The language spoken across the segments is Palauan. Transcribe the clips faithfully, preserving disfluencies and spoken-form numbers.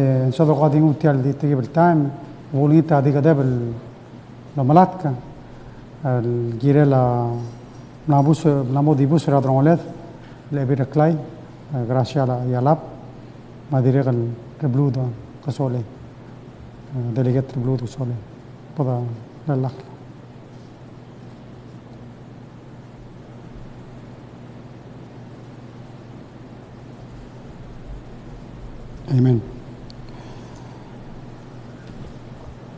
E, ng soak el di nguu tia el di tekib el taem, bo lengit a di kedeb el omelatk el kirel a mla bus, mla mo dibus er a delongeled el Ebil Reklai, e, Graciela Yalap, me a dirrek el Rebluud Kesolei, e, Delegate Rebluud Kesolei. Bo dolellakl. Amen.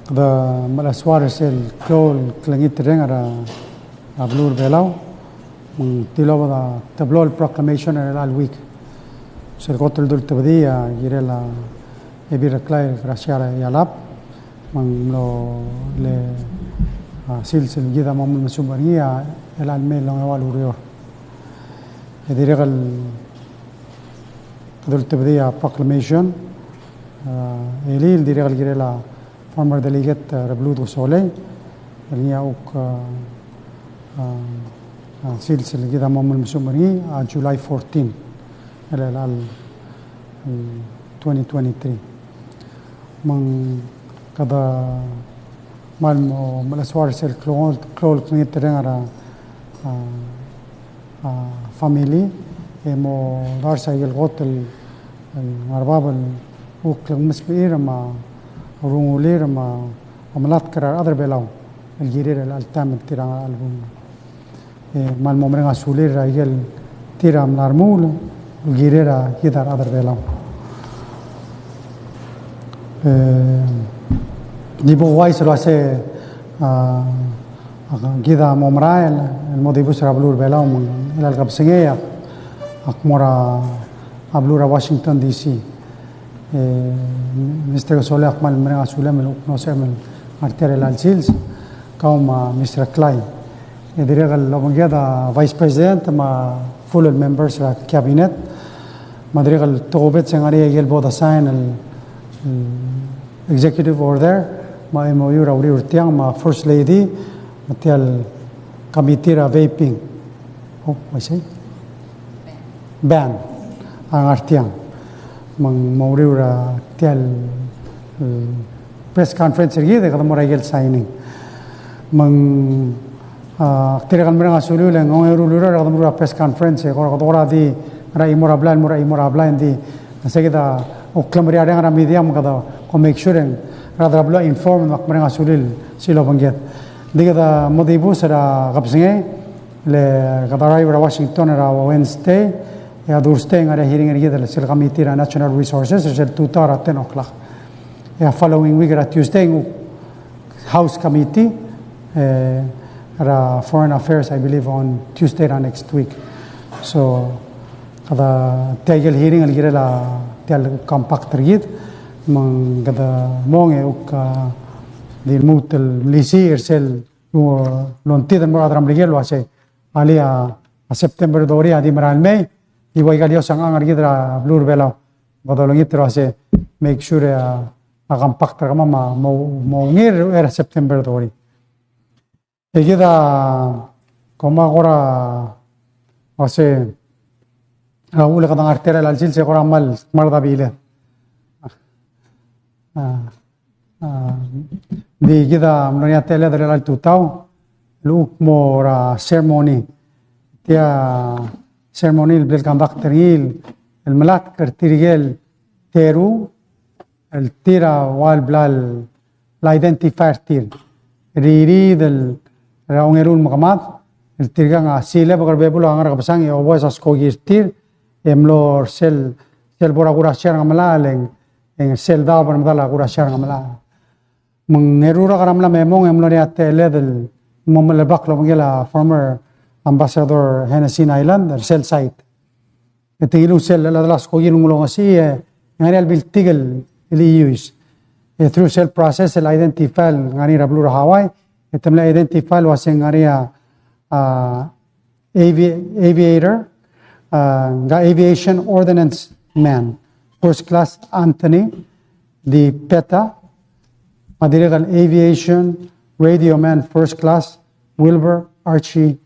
Kede melechesuar er sel klou el klengiterreng er a, a beluu er a Belau, me ng tilobed a teblo el proclamation er chelecha el week. Sel kot el dultebedii a kirel a Ebil Reklai Graciela Yalap, me ng mlo le, a, sils el kid a mo melemesumech er ngii a chelecha el mei el ongeua el ureor. E dirrek el kede ultebedii a proclamation, a, elii el dirrek el kirel a former delegate, a, Rebluud Kesolei, el ngii a kuk, a, a, a, sils el kid a mo melemesumech er ngii a July fourteen el, el, el, el twenty twenty-three. Me ng kede kmal mo melechesuar er sel klou, klou el klengiterreng er a, a, a, family, e mo dars a ikel kot el, el ngar er a bab el kuk lengmesbechir me a orungulir me a omelatk er a rechad er a Belau el kirir el chelecha el taem el tir a ngar er a chelebungel. E, kmal mo mereng a sulir er a ikel tir a mla remuul el kirel a kid a rechad er a Belau. E, di bo uaisei el uase, a, a, kid a mo merael el mo dibus er a beluu er a Belau, me ng chelecha el kebesengei a, ak mo er a, a beluu er a Washington D C. E, Mister Kesolei, ak kmal mereng a sulem el kuk mlo sebechem el ngar tia er chelecha el sils, kau me a Mister Reklai. E dirrek el obengked a Vice President me a full el members er a Cabinet. Me a dirrek el tokubets e ng ngar er ngii a ikel bo de sign el, el executive order, me a M O U er a uriul er tiang, me a First Lady, me tia el committee er a vaping. Oh, I see. Ban a ngar tiang. Me ng mo uriul er tia el, el press conference er kid e kede mo er a ikel signing. Me ng, a, tirke el mereng a suliu le ng ongeru el ureor e kede meruul er a press conference, e kora kede kora di ngar er a chimo er a blai, mo er a chimo er a blai, ng di, ng sei kid a, o, klemeriareng er a media me kede ko make sure e ng rechad er a beluu a inform me ak mereng a suliu el sel obengked. Ng di kede mo dibus er a kebesengei, le kede arrive er a Washington er a Wednesday, e a Thursday e ng ngar er ngii a hearing er kid er sel committee er a Natural Resources, er sel tutau er a ten o'clock. E a following week er a Tuesday, ng House committee, e, er a Foreign Affairs, I believe, on Tuesday er a next week. So, kede tia ikel hearing el kirel a tia el compact er kid, me ng kede mong e kuk, a, di lmuut el melisiich er sel, u-, longtid el mo er a rechad er a Merikel el uase, alii a, a September thirty a di merael mei, e ua ika el iosang er kid er a beluu er a Belau. Kede olengit el uase make sure a, a compact er kemam a mo, mo ungil er a September thirty. E kid a, kom a kora, uase, a uchul e kede ngar tia er chelecha el sils e kora kmal, kmal dabiled. A, a, di kid a mlo er ngii a techelled er chelecha el tutau el kuk mo er a ceremony. Tia ceremony el bla leconduct er ngii el melatk er tirke el teru el tir a ua el bla le identify er tir. Ririid el, er a ongeru el mekemad, el tirkang a silebek er a bebul a ngar er a kebesang e oboes a skoki er tir, e mlo er sel, sel bo er a kurasia er a Ngemelachel, e ng, e ng sel daob er medal a kurasia er a Ngemelachel. Me ng eru el rak er a mla me mong e mlo er ngii a techelled el mo melebak el obengkel a former Ambassador Hennessy Nyland, er sel site. E te ngiluu sel, el, el skoki el nguu el ongesii, e, e ng ngar er ngii a lebiltik el, el iuis. E through sel process el identify el ngar er ngii er a beluu er a Hawaii, e te mle identify el uase ng ngar er ngii a, a, avi-, aviator, a, ng aviation ordnance man, first class Anthony Di Peta, me a dirrek el aviation radio man first class Wilbur Archie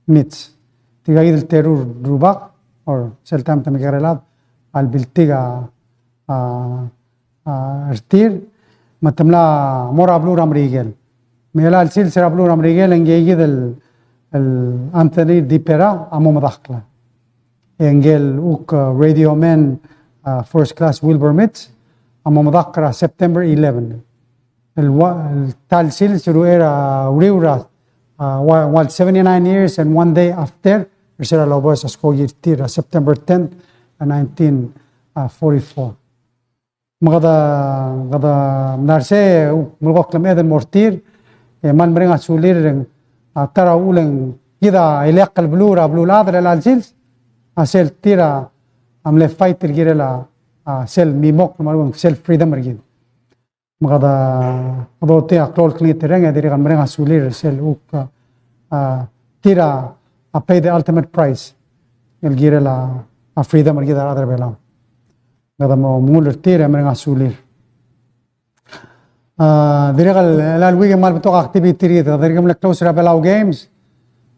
Mitz. Tirka kid el teru el rubak, or sel taem te mekekerei el chad, a lebiltik a, a, a, er tir, me te mla mo er a beluu er a Merikel. Me chelecha el sils er a beluu er a Merikel, e ngii kid el, el Anthony Dipera a mo medakl. E ngii el uk, a, radio man, a, first class Wilbur Mitz, a mo medakl er a September eleven. El ua-, el ta el sils er uchei er a uriul er a, a, ua-, ua el seventy-nine years and one day after, er se er a lobes a skoki er tir er a September tenth, a, nineteen forty-four. Me kede, kede mla er sei, melekoi a klemeched el mo er tir, e kmal mereng a sulir, a, ta er a uchul e ng kid a ileakl el beluu er a beluulechad er chelecha el sils, a sel tir a, a mle fight el kirel a, a, sel mimokl, me a lechub e ng sel freedom er kid. Me kede, kede ochotii a klou el klengiterreng e dirrek el mereng a sulir er sel uk, a, tir a, a pay the ultimate price el kirel a, a freedom er kid a rechad er a Belau. Kede mo mengull er tir e mereng a sulir. A, dirrek el, chelecha el week e ng kmal betok a activity er kid, dirrek el mle close er a Belau Games,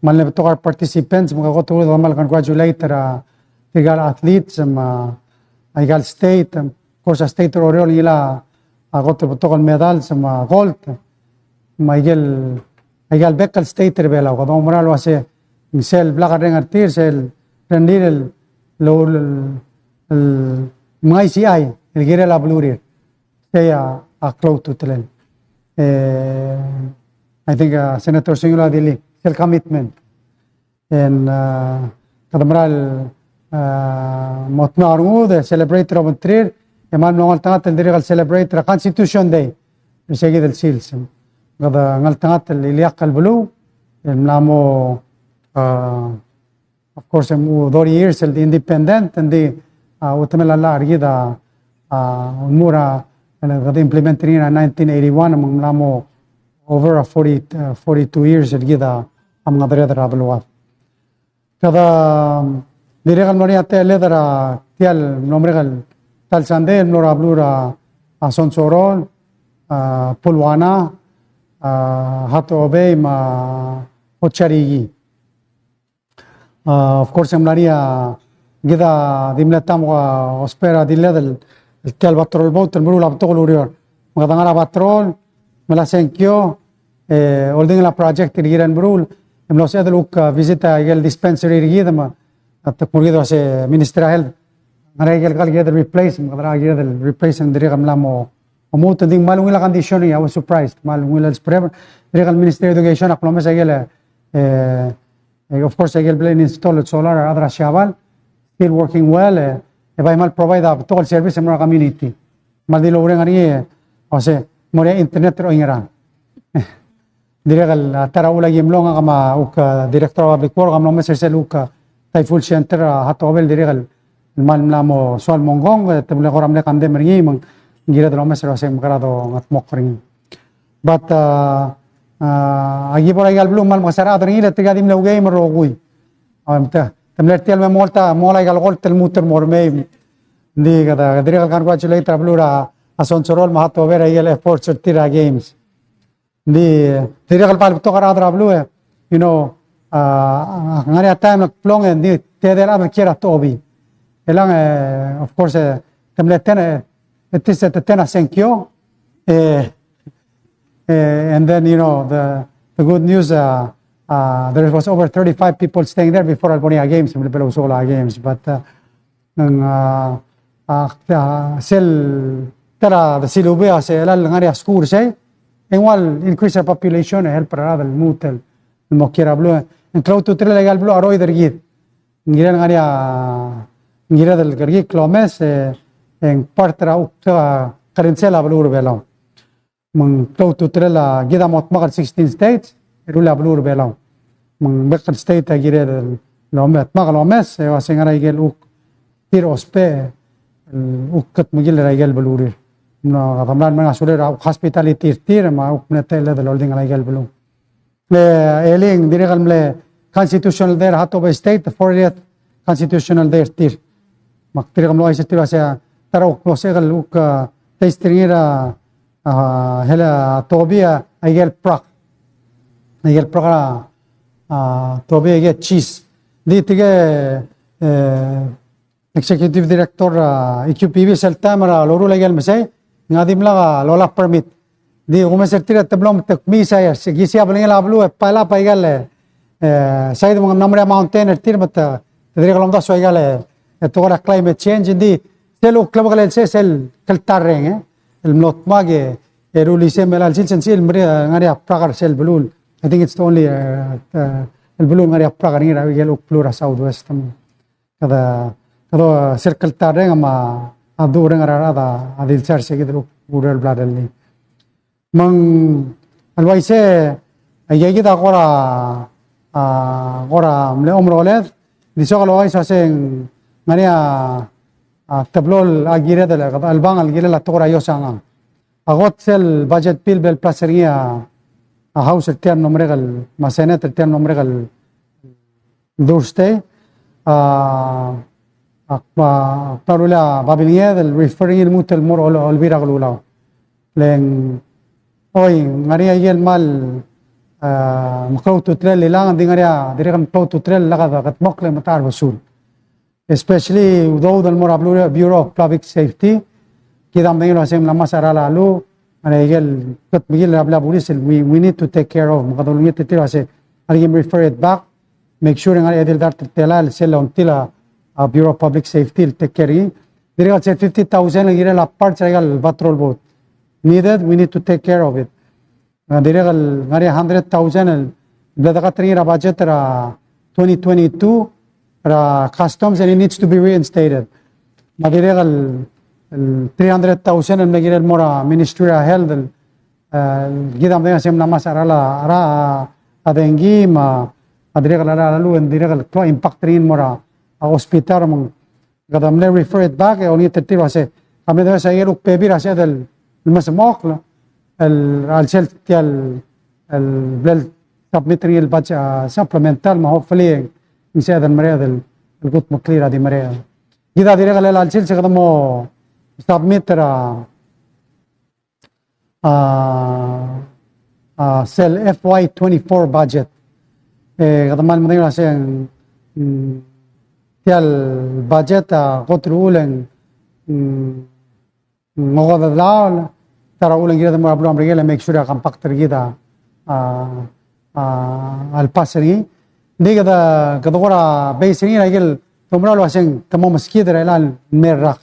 me ng mle betok a re participants, me kede kot el kmal congratulate er a, tirka el athletes, me a, aika el state, of course, a state er a Oreor a ngilai a kot el betok el medals, me a gold, me aike el, aika el bek el state er a Belau, kede oumera el uase, ng sel blak a reng er tir, sel rengrir el, el, el, el mengaisichai el kirel a belurir. Sei a, a klou a ultutelel. E, I think, a, Senator Sengilo a dilu, sel commitment. E ng, a, kede mera el, a, mo dmeu a rengud e celebrate er a obengterir, e kmal mlo ngeltengat el dirrek el celebrate er a Constitution Day er sei kid el sils. Kede ngeltengat el ileakl el beluu, el mla mo, a, of course, e mo thirty years el di independent, e ng di, a, uchetemel a llach er kid a, a, mo er a, el kede implement er ngii er a nineteen eighty-one, me ng mla mo over a forty, a, forty-two years el kid a, a mengedereder er a beluad. Kede, dirrek el mlo er ngii a techelled er a tia el mlo merek el ta el Sunday, el mlo er a beluu er a, a Sonsorol, a Puluana, a Hatohobei, me a Hotsarihie. A, of course, e ng mla er ngii a, kid a di mle ta mo ousbech er a dilled el, el tia el patrol boat el meruul a betok el ureor. Me kede ngar er a patrol, me a sengkio, e, oldingel a project el kirel el meruul, e mlo sebeched el kuk, a, visit a ikel dispensary er kid, me a te kmo er kid el uase Ministry of Health, ngar er ngii a ikel kall el kired el replace, me kede ngar er ngii a kired el replace, e ng dirrek el mla mo, mo lmuut, e ng di kmal ungil a condition er ngii, I was surprised, kmal ungil el spread, dirrek el Ministry of Education a kmo lomes a ikel, e, E, of course, aike el bla install el solar a rechad er a Siabal, still working well, e, e bai kmal provide a betok el service el mo er a community. Kmal di loureng er ngii, e, ose, mo er a internet er oingerang. Dirrek el, a, ta er a uchul a ki mlo, ngak me a uk, a, Director of Public Works, a mlo omes er sel uk, a, Typhoon Shelter, a, Hatohobei, dirrek el, kmal mla mo soal mongkong, e, te mle kora mle condemn er ngii, me ng kired el omes er a ose ng mekera dongetmokl er ngii. But, a, a, aki bo er aika el beluu me kmal mekesai a rechad er ngii le tirka di mle ungil me rokui. A, te, te mle er tia el me mo olta, mo olai aika el kolt el lmuut el mo er mei. Ng di kede, kede dirrek el congratulate er a beluu er a, a Sonsorol me a Hatohobei er aike el efforts er tir er a games. Ng di, dirrek el kmal betok a rechad er a beluu e, you know, a, a, ngar er ngii a taem el kbong e, ng di, tedei el chad el kiei er a Hatohobei. E le ng, e, of course, e, te mle ten, e, at least te ten a sengkio, e, e, and then, you know, the, the good news, uh, uh, there was over thirty-five people staying there before a lebo er ngii a games, me a lebo el ousekool a games, but, uh, ng, uh, uh, uh, sel ta er a silubech a sel ngar er ngii a skuul er sei, e ng ua el increase er a population, e help er a rechad el lmuut el mo kiei er a beluu, e ng klou a ultutelel aika el beluu a cheroid er kid. Ng kirel ngar er ngii a, ng kired el kerekikl el omes, e, e ng part er a uk, a, kerensel a beluu er a Belau. Me ng klou a ultutelel a kid a mo dmak el sixteen states, e rullii a beluu er a Belau. Me ng bek el state a kired el omes, dmak el omes, e ua se ngar er a ikel uk tir ousbech, el uk kutmekill er a ikel belurir. Me ng kede mla mereng a sulir a uk hospitality er tir, me a uk mle techelled el oldingel a ikel beluu. E, e le ng dirrek el mle constitutional day er a Hatohobei State, the fortieth constitutional day er tir. Me ak dirrek el mlo ouchais er tir el uase ta er a kuk mlo sebechek el kuk, a, taste er ngii er a, a, hel a Hatohobei a, a ikel prak. A ikel prak er a, a, Hatohobei a ikel cheese. Ng di tirke, e, Executive Director, a, E Q P B sel taem er a loruul a ikel mesei, Ng dimlak a lolak permit. Di kumes er tir e te mlo metik, mei saier, se ki sei a belngel a beluu e pile up a ikal, e, side me ng mla mo er a mountain er tir me te, te dirrek el omdasu a ikal, e, tekoi er a climate change, ng di sel uklebek el sel, sel kltarreng, e, el mlo dmak e, e rullii sel mle chelsel sel, sel mle ngar er ngii a brak er sel beluu. I think it's the only, e, e, el beluu el ngar er ngii a brak er ngii er a ikel beluu er a Southwest. Kede, kede sel kltarreng me a dureng er a rechad a di sel se kid el ureor el bla lerellii. Me ng, el uaisei, e, aikakid a kora, a, kora mle omeroled, di soak el ouchais a se ng ngar er ngii a, a, teblo el kired el, el bang el kirel a tekoi er a iosang. A kot sel budget bill el bla el pass er ngii a, a House er tia el mlo merek el, me a Senate er tia el mlo merek el Thursday, a, a, a, a rullii a babilnged el refer er ngii el lmuut el mo er a Ol-, Olbiil er a Kelulau. Le ng, oi, ng ngar er ngii a ikel kmal, a, meklou a ultutelel el ilang, ng di ngar er ngii a dirrek el meklou a ultutelel el lak a kedmokl e metacherbesul. Especially udoud el mo er a Bureau, Bureau of Public Safety, kid a medengei el uasei ng mla ngmasech a cheral a cheluu, me a ikel kutmeklii er a blil a bulis el we, we need to take care of, me kede olengit er tir el uasei, a lak refer it back, make sure ng ngar er ngii a edei el dart el telael sel longtil a, a Bureau of Public Safety el take care er ngii. Dirrek el sel fifty thousand el kirel a parts er a ikal patrol boat. Needed, we need to take care of it. A dirrek el ngar er ngii a hundred thousand el bla dekat er ngii er a budget er a twenty twenty-two er a customs and it needs to be reinstated. Me a dirrek el, el three hundred thousand el mle kirel el mo er a Ministry er a Health el, e, kid a medengei el uasei ng mla ngmasech a cheral a, a, a dengue me a dirrek el cheral a cheluu e ng dirrek el klou a impact er ngii el mo er a, a hospital me ng kede mle refer it back, e olengit er tir el uasei, a medengei el uasei a ikel kuk bebil er a sebeched el mesemechokl, el, a chelsel tia el, el bla el submit er ngii el budget, a, supplemental, me hopefully, e ng sebeched el mereched el, el kutmeklii er a di mereched. Kid a dirrek el chelsel se kede mo submit er a a, a, sel F Y twenty-four budget. E, kede kmal medengei el uasei, mm, tia el budget a kot el uchul e ng, mm, ng okedei el, ta er a uchul e ng kired el mo er a beluu er a Merikel e make sure a compact er kid a, a, a, a le pass er ngii. Ng di kede, kede kora base er ngii er a ikel doumera el uasei te mo meskid er a chelecha el mei el rak.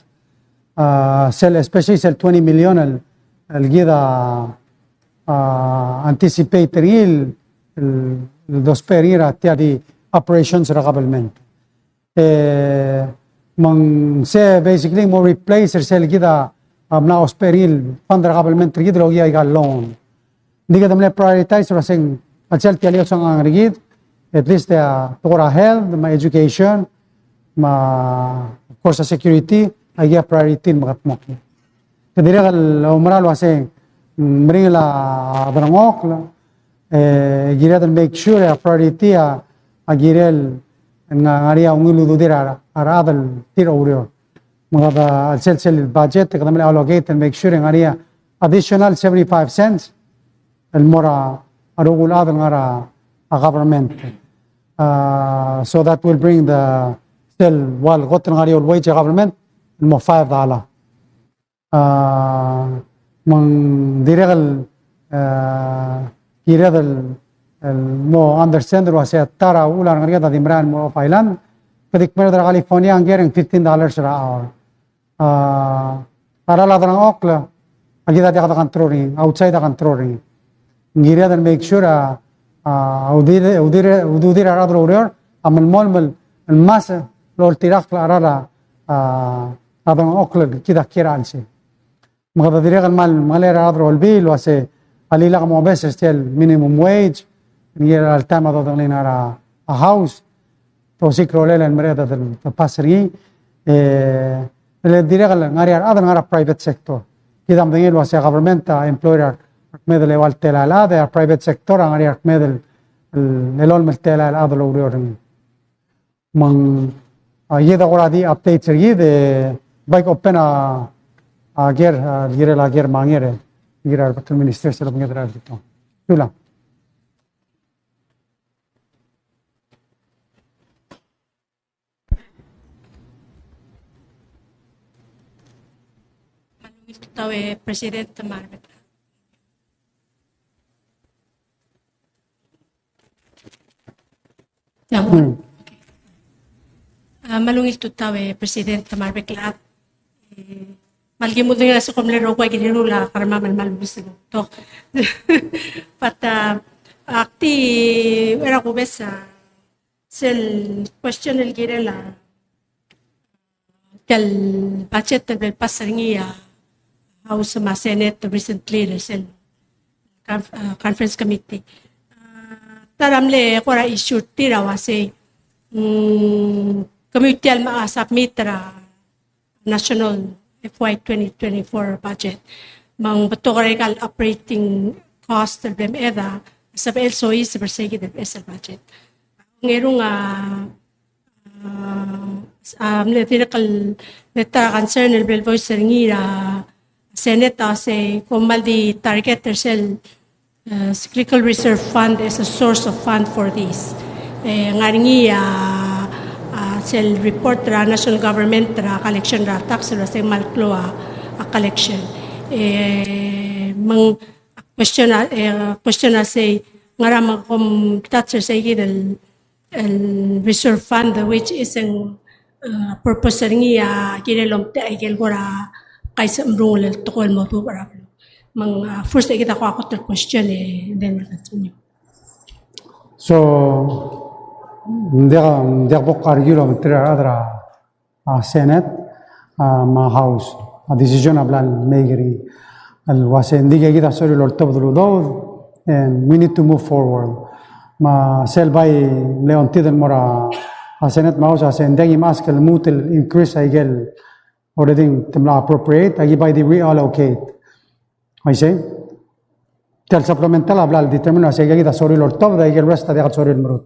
A, sel, especially sel twenty million el, el kid a, a, anticipate er ngii el, el, el dousbech er ngii er a tia di operations er a government. E, me ng se basically mo replace er sel kid a, a mla ousbech er ngii el fund er a government er kid el okiu a ikal loan. Ng di kede mle prioritize er a se ng, a chelsel tia el iosang er kid, at least, a, tekoi er a health, me a education, me a, of course, a security, a ikei a priority el mekedmokl. Kede dirrek el oumera el uasei, mm, meringel a delengchokl, e, kired el make sure a priority a, a kirel ngar er ngii a ungil ududir a, a rechad el tir a oureor. Me kede a chelsel, chelsel budget, kede mle allocate el make sure e ngar er ngii a additional seventy-five cents el mo er a rokui el chad el ngar er a, a government. Uh, so that will bring the, sel ua kot el ngar er eou el wage er a government, el mo five dollar. Uh, me ng dirrek el, uh, kired el, el mo understand el uasei a ta er a uchul a rengeleked a di merael el mo off island, kede di kmeed er a California, ng ker e ng fifteen dollars er a hour. A, a cheral a delengchokl, a kid a diak de control er ngii, outside a control er ngii. Ng kired el make sure a, a, ududir, ududir, ududir a rechad el oureor a melemolem el, el ngmasech el oltirakl a cheral a, a, a delengchokl el kid a kiei er a chelsel. Me kede dirrek el kmal mengelel a rechad er a Olbiil el uasei a lilak mobes er sel minimum wage, el ngar er a taem a dodengelii el ngar er a, a House, te osiik a rolel el mereched el pass er ngii, e, le dirrek el ngar er ngii a rechad el ngar er a private sector. Kid a medengei el uasei a government a employer a rekmeed el eua el telael chad, e a private sector a ngar er ngii a rekmeed el, el, elolem el telael chad el oureor er ngii. Me ng, a, ied a kora di update er kid, e, bai open a, a ker, a, kirel a ker me a nger, e, kirel a rebetok el minister sel obengked er a rebetok. Sulang. Tutau e President me a rebek el chad. Ia, mm. A, me a ungil tutau e President me a rebek el chad. E, me a lak el mle er ngii a se kom mle rokui a kirel a kermam el kmal obis el betok. But, a, ak di er a kubes a sel question el kirel a tia el budget el bla el pass er ngii a House me a Senate recently er sel conf-, a, conference committee. A, ta er a mle kora issue er tir a uasei, mm, kemiu tia el mla submit er a national F Y twenty twenty-four budget. Me ng betok er aika el operating cost el bla el mei er a, sebechel soiseb er sei kid el beches el budget. Ng erung a, a, a mle dirrek el, mle ta er a concern el bla el voice er ngii er a Senate a sei kom kmal di target er sel, e, cyclical reserve fund as a source of fund for this. E, ngar er ngii a, a sel report er a national government er a collection er a tax el uasei kmal klou a, a collection. E, me ng question a, e, question a sei, ngera me kom touch er sei kid el el reserve fund, which is a, uh, purpose er ngii a kirel omtechei aike el kora kaisechmrungel el tekoi el mo duubech er a beluu. Me ng, uh, first e kid a ko a kot el question e, then we'll continue. So, ng diak, ng diak bo kargiu el obengterir a rechad er a a Senate, a, me a House. A decision a bla el make er ngii el uasei ng di kid a sorir el oltobed el udoud, and we need to move forward. Me sel bai mle ongtid el mo er a, a Senate me a House a sei ng diak ki ask el lmuut el increase aike el already te mla appropriate, aki bai di reallocate. Aisei? Tia el supplemental a bla el determine a sei kid a sorir el oltobed, aike el rest a diak el sorir el meruul.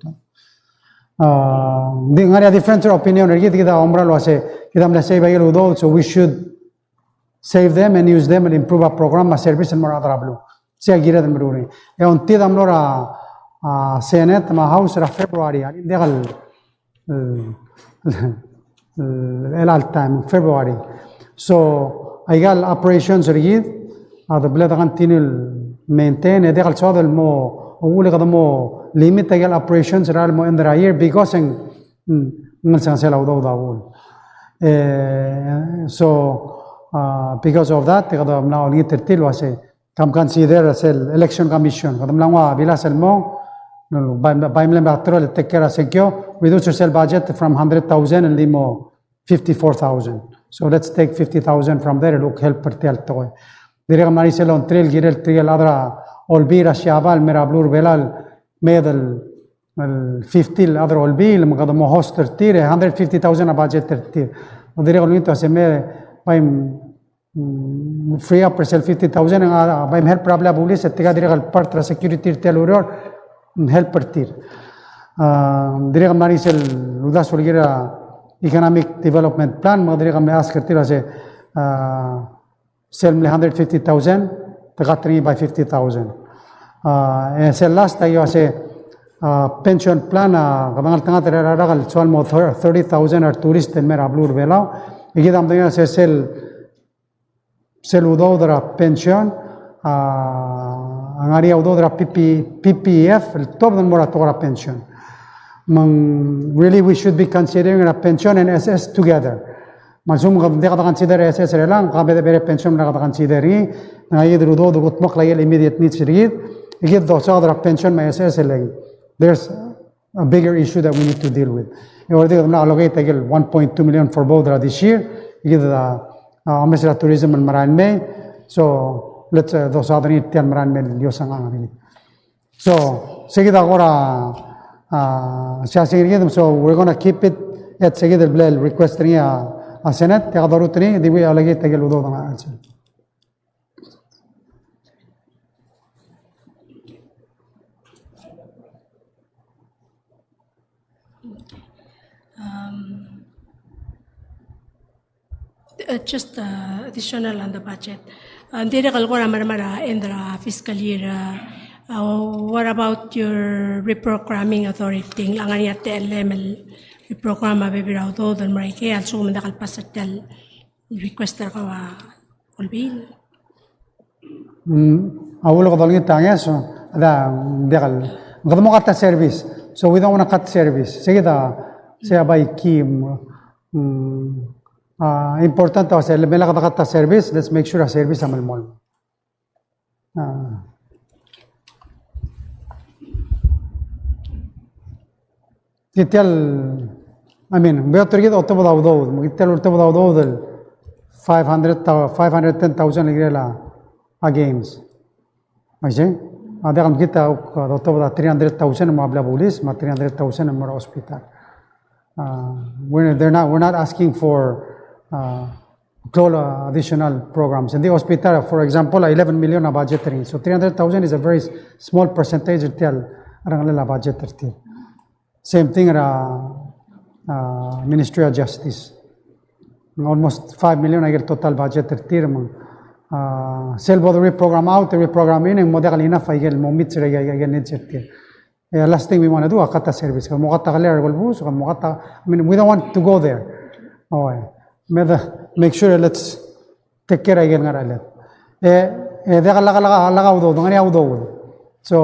A, di ngar er a difference er a opinion er kid, kid a oumera el uasei, kid a mle save aike el udoud, so we should save them and use them and improve a program me a service el mo er a rechad er a beluu. Sei a kired el meruul er ngii. E ongtid a mlo er a, a, Senate me a House er a February, a diak el el, el, el, el time, February. So, aika el operations er kid, a de bla de continue el maintain, e diak el soad el mo, uchul e kede mo limit aika el operations er a mo end er a year, because ng, ng, ng sel, sel udoud a uchul. E, so, a, because of that, e kede mla olengit er tir el uasei, Kom consider sel Election Commission, kede mla nguu a bilas el mong, bai, bai mle mla teru el take care er a sengkio, reduce er sel budget from hundred thousand el di mo fifty-four thousand. So let's take fifty thousand from there, el kuk help er tia el tekoi. Dirrek el mla er ngii sel ongtil el kirel tirke el chad er a Olbiil er a Siabal el mei er a beluu er a Belau el mei el el fifty el chad er a Olbiil, me kede mo host er tir, e hundred fifty thousand a budget er tir. Me dirrek el ungil el uasei me bai, mm, free up er sel fifty thousand, e ng bai mhelp er a blil a bulis, e tirka dirrek el part er a security er tia el ureor, mm, help er tir. A, dirrek el mla er ngii sel uldasu el kirel a Economic Development Plan, me dirrek el mle ask er tir el uasei, a, sel mle hundred fifty thousand, te cut er ngii by fifty thousand. A, e sel last a uasei, a, pension plan, a, kede ngeltengat er a rak el soal mo thir-, thirty thousand a returist el mei er a beluu er a Belau. E kid a medengei el uasei sel, sel udoud er a pension, a, a ngar er ngii a udoud er a P P, P P F, el tuobed el mo er a tekoi er a pension. Me ng, really, we should be considering er a pension and S S together. Me a lsekum ng diak de consider S S er chelechang, ka bo de bere pension me ng diak de consider er ngii, ng aike el udoud el kudmokl a immediate needs er kid, e kid a dosaod er a pension me a S S el, there's a bigger issue that we need to deal with. E already mla allocate aike el one point two million for both er a this year, e kid a, a, omes er a tourism el merael mei, so let's, a, dosaod er ngii tia el merael mei el iosang a ngii. So, se kid a kora, a, siasing er kid, so we're gonna keep it at se kid el bla el request er ngii a, a Senate, e a doruul er ngii, di we allocate aike el udoud er a council. Um, Uh, just, uh, additional on the budget. Uh, ng dirrek el kora mera mera end er a fiscal year, uh, uh, what about your reprogramming authority? Ng ngar er ngii a techellem el reprogram a bebil er a udoud el merael, a lsekum ng diak el pass er tia el request er kau a Olbiil. Mm, a uleko dolengit a ngeso, da, diak el, kede mo cut a service. So we don't want to cut service. Sei kid a, sei a bai key, mm, ah, important a se, me lak de cut a service, let's make sure a service a melemolem. Ah. Tia el, I mean, beot er kid a otobed a udoud, me tia el otobed a udoud el five hundred, five hundred ten thousand el kirel a games. Me sei, a diak mkid a, a otobed a three hundred thousand el mo er a blil a bulis, me a three hundred thousand el mo er a hospital. Uh, we're, they're not, we're not asking for, uh, klou el additional programs. And the hospital, for example, eleven million a budget er ngii. So three hundred thousand is a very s-, small percentage er tia el, er a ngerang el budget er tir. Same thing er a, uh, Ministry of Justice. Almost five million a ikel total budget er tir, me ng, uh, sel bo de reprogram out, reprogram in, e ng mo diak el enough a ikel mo meet er a, a, a ikel needs er tir. E, last thing we want to do a cut a service. Kede mo cut a kelel er a kelebus, kede mo cut a, I mean, we don't want to go there. Oh, e. Me de, make sure let's take care a ikel ngar er a cheled. E, e, diak el lak, lak, lak a udoud, ng ngar er ngii a udoud. So,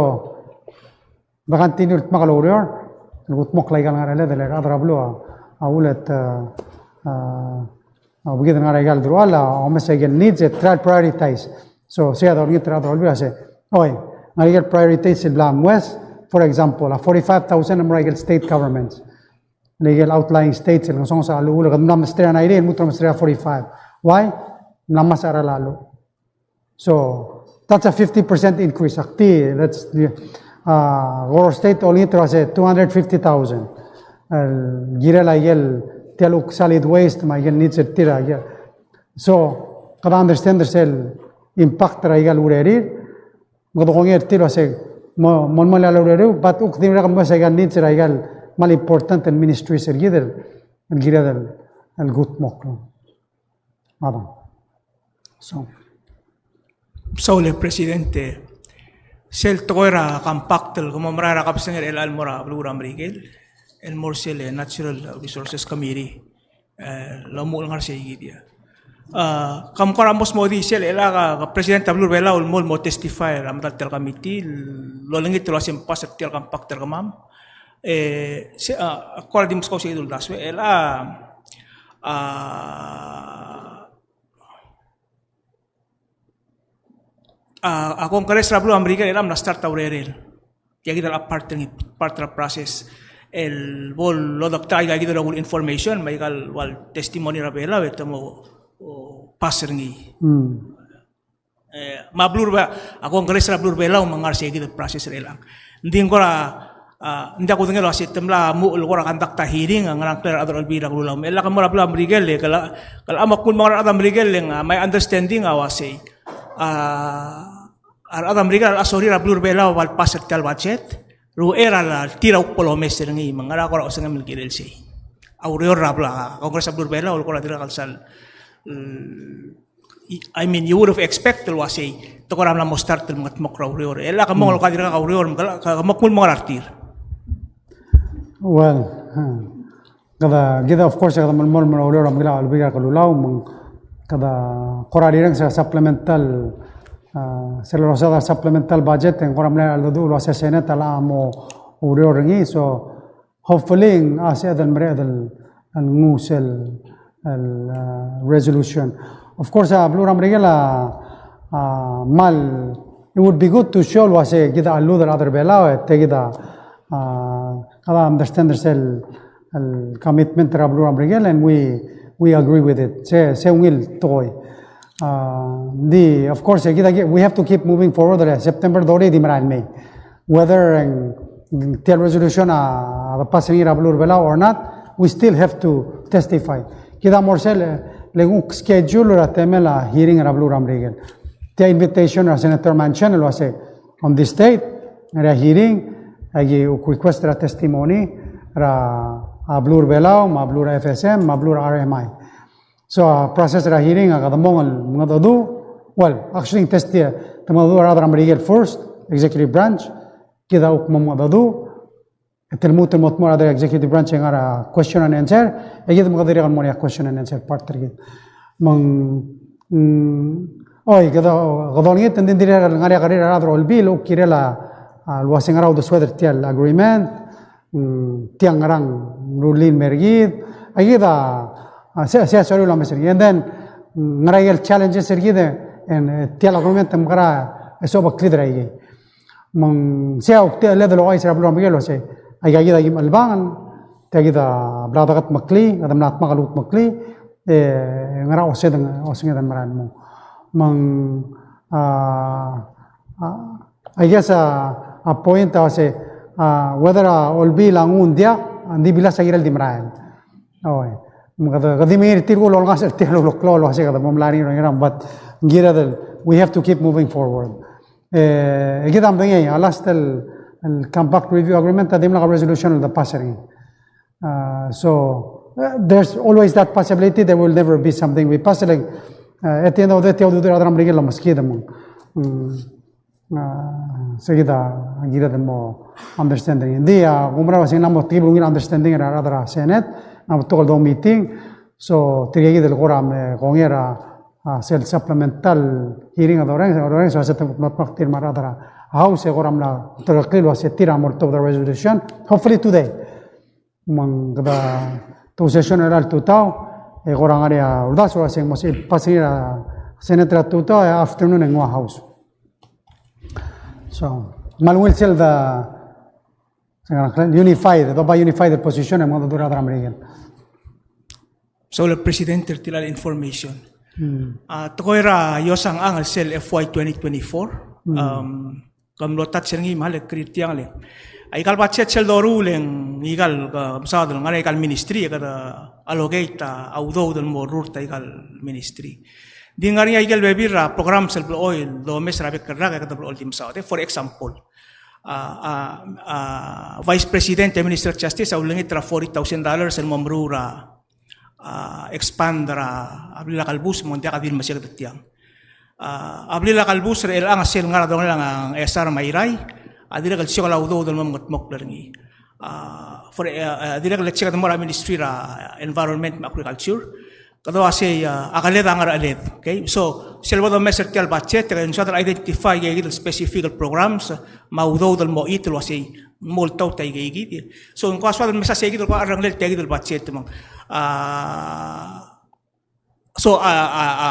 de continue el dmak el oureor, el kudmokl a ikel ngar er a cheled, el rechad er a beluu a, a ulet, a, a, a, obengkid el ngar er a ikel deruchall, a, omes a ikel needs, e try el prioritize. So, sei a dolengit er a rechad er a Olbiil a se, oi, ngar er a ikel prioritize el bla mngues, for example, a forty-five thousand el mo er a ikel state governments. Le ikel outlying states, el ngesonges a cheluch, el kede mla mesterir a ninety, el lmuut el mesterir a forty-five. Why? Mla ngmasech a cheral a cheluch. So, that's a fifty percent increase. Ak di, that's the, uh, Koror State a olengit er a se two hundred fifty thousand. El kirel a ikel, tia el kuk solid waste, me a ikel needs er tir a ikel. So, kede understand er sel impact er a ikel urerir, me kede kongei er tir el uase, mo, mo melemolem a urerir, but kuk di merek el mo er a ikel needs er a ikel kmal important el ministries er kid el, el kired el, el kudmokl. Madam. So. Saul, President, sel tekoi er a compact el kmo merael er a kebesengei er chelecha el mo er a beluu er a Merikel, el mo er sel Natural Resources Committee, e, lomuchel el ngar er sei kid a. A, kom kora mo smodii sel, chelecha a President er a beluu er a Belau el mo, el mo testify er a medal tia el committee, el olengit el uase ng pass er tia el compact er kemam. E, se, a, kora di meskau sei kid el uldasu, chelecha, a, a, a Congress er a beluu er a Merikel el mla start a urerel. Tia kid a part er ngii, part er a process. El bo lodekta aika kid el rokui el information, me aika el ua el testimony er a Belau, e te mo, o, pass er ngii. Mm. E, me a beluu er a, a Congress er a beluu er a Belau, me ng ngar er sei kid el process er chelechang. Ng di ng kora, a, ng diak kudengei el uase te mla mo el kora conduct a hearing, a ngerang ngklel a rechad er a Olbiil er a Kelulau. Me chelecha ke mo er a beluu er a Merikel, e, ke locha, ke locha mo kmu el mo er a rechad er a Merikel, e ng, a, my understanding a uasei. A, a rechad er a Merikel a locha sorir a beluu er a Belau el pass er tia el budget. Ruchei er a tir a kuk bo lomes er ngii, me ng ngar er a kora osengem el kirel sei. A ureor er a beluu, a Congress er a beluu er a Belau, el kora dirrek el sal, I mean, you would have expect el uasei, te kora mla mo start el mengedmokl er a ureor. E chelecha ke mo, mm, el kora dirrek a ureor, me ke, ke mo kmu el mo ngar er tir. Well, hmm. Kede, kid, of course, kede melemolem el oureor er a Merikel, a Olbiil er a Kelulau, me ng kede kora rirenges er a supplemental, a, sel losaod a supplemental budget, e ng kora mle cheldecheduch el uase Senate a locha mo oureor er ngii, so hopefully, a, se el mereched el, el nguu sel, el, a, resolution. Of course, a, beluu er a Merikel a, a, kmal, it would be good to show el uase kid a cheludel a rechad er a Belau, e tia kid a, a, kede understand er sel, el commitment er a beluu er a Merikel, and we, we agree with it. Se, se ungil tekoi. A, di, of course, e kid a, we have to keep moving forward, e September thirty di merael mei. Whether, e ng, tia el resolution a, a pass er ngii er a beluu er a Belau or not, we still have to testify. Kid a mo er sel, le nguu schedule er a temel a hearing er a beluu er a Merikel. Tia invitation er a Senator Manchin el uase, on this date, er a hearing, aki kuk request er a testimony er a, a beluu er a Belau, me a beluu er a F S M, me a beluu er a R M I. So, a process er a hearing a kede mong el mengedecheduch, well, actually, ng test tia, te mengedecheduch a rechad er a Merikel first, executive branch, kid a kuk mo mengedecheduch, e te lmuut el mo tmuu er a rechad er a executive branch e ngar er a question and answer, e kid me kede dirrek el mo er a question and answer part er kid. Me ng, Mm, oi, kede, kede olengit, ng di dirrek el ngar er ngii a kerir a rechad er a Olbiil el kirel a, a, el uase ngera uldesued er tia el agreement, mm, tiang ngerang rullii el mer kid, aikid a, a, se, se, sorry, el omes er kid. And then, mm, ngera ikel challenges er kid, e, e, tia el agreement e ng mekera, e, sobeklid er aikei. Me ng sei a uk tia el led el ouchais er a beluu er a Merikel el uase, aikakid a kim chelebangel, tia kid a bla dekedmeklii, kede mla dmak el kudmeklii, e ngera osenged, osenged el merael el mo. Me ng, a, a, I guess a, a point a uase, a, whether a Olbiil a nguu ng diak, ng di bilas a kirel di merael. Oi. Me kede, kede di mengiil er tir el kulengasech er tia el uleklou el uase kede mo mla er ngii er ngii, but ng kired el, we have to keep moving forward. E, e kid a medengei, a last el, el Compact Review Agreement, a dimlak a resolution el de pass er ngii. Uh, so, uh, there's always that possibility there will never be something we pass. Like, uh, at the end of the day, tia a udoud er a rechad er a Merikel el omeskid me ng, mm, uh, se kid a kired el mo understanding. Ng di, uh, kumerang el uase ng mla mo telkib el ungil understanding er a rechad er a Senate, ng mla mo betok el dou meeting. So, tirkakid el kora me kongei er a, a, sel supplemental hearing a dorrenges, a dorrenges, so, a se te mla dmak tir me a rechad er a House, e kora mla ulterekokl el uase tir a mo oltobed er a resolution, hopefully today. Me ng kede, te session er a tutau, e kora ngar er ngii a uldasu el uase ng mo sebechir el pass er ngii er a Senate er a tutau, e afternoon e ng ua House. So, me a ungil sel de, se ng unified, doba unified el position, e mo dodura er a Merikel. So, el President er tia el information. Hmm. A, tekoi er a iosang el sel F Y twenty twenty-four, hmm, um, ke mlo touch er ngii me a le kirir tiang le. Aika el budget sel doruul e ng aika el, ke mesaod el ngar er aika el ministry, e kede allocate a, a udoud el mo rurt aika el ministry. Ng di ngar er ngii aike el bebil er a program sel blechoel el domes er a bek el rak e kede blechoel di mesaod. For example, a, a, a, Vice President e Minister of Justice a ulengit er a forty thousand dollars el mo meruul er a, a, expand er a blil a kelebus me ng diak a di le mesiik er tiang. A, a blil a kelebus er chelechang a sel ngar er a dongelang a Ngchesar me a Irrai, a dirrek el siokel a udoud el mo mengedmokl er ngii. A, for, a, a, dirrek el check el mo er a Ministry er a Environment me a Agriculture. Kede uasei, a, a keled a ngercheled. Okay? So, sel bo domes er tia el budget, e ng soad el identify aike kid el specific el programs, me a udoud el mo it el uasei, mo oltaut aike kid. So, ng ko soad el mesa sei kid el ko cherrungel tia kid el budget me ng. A, so, a, a, a,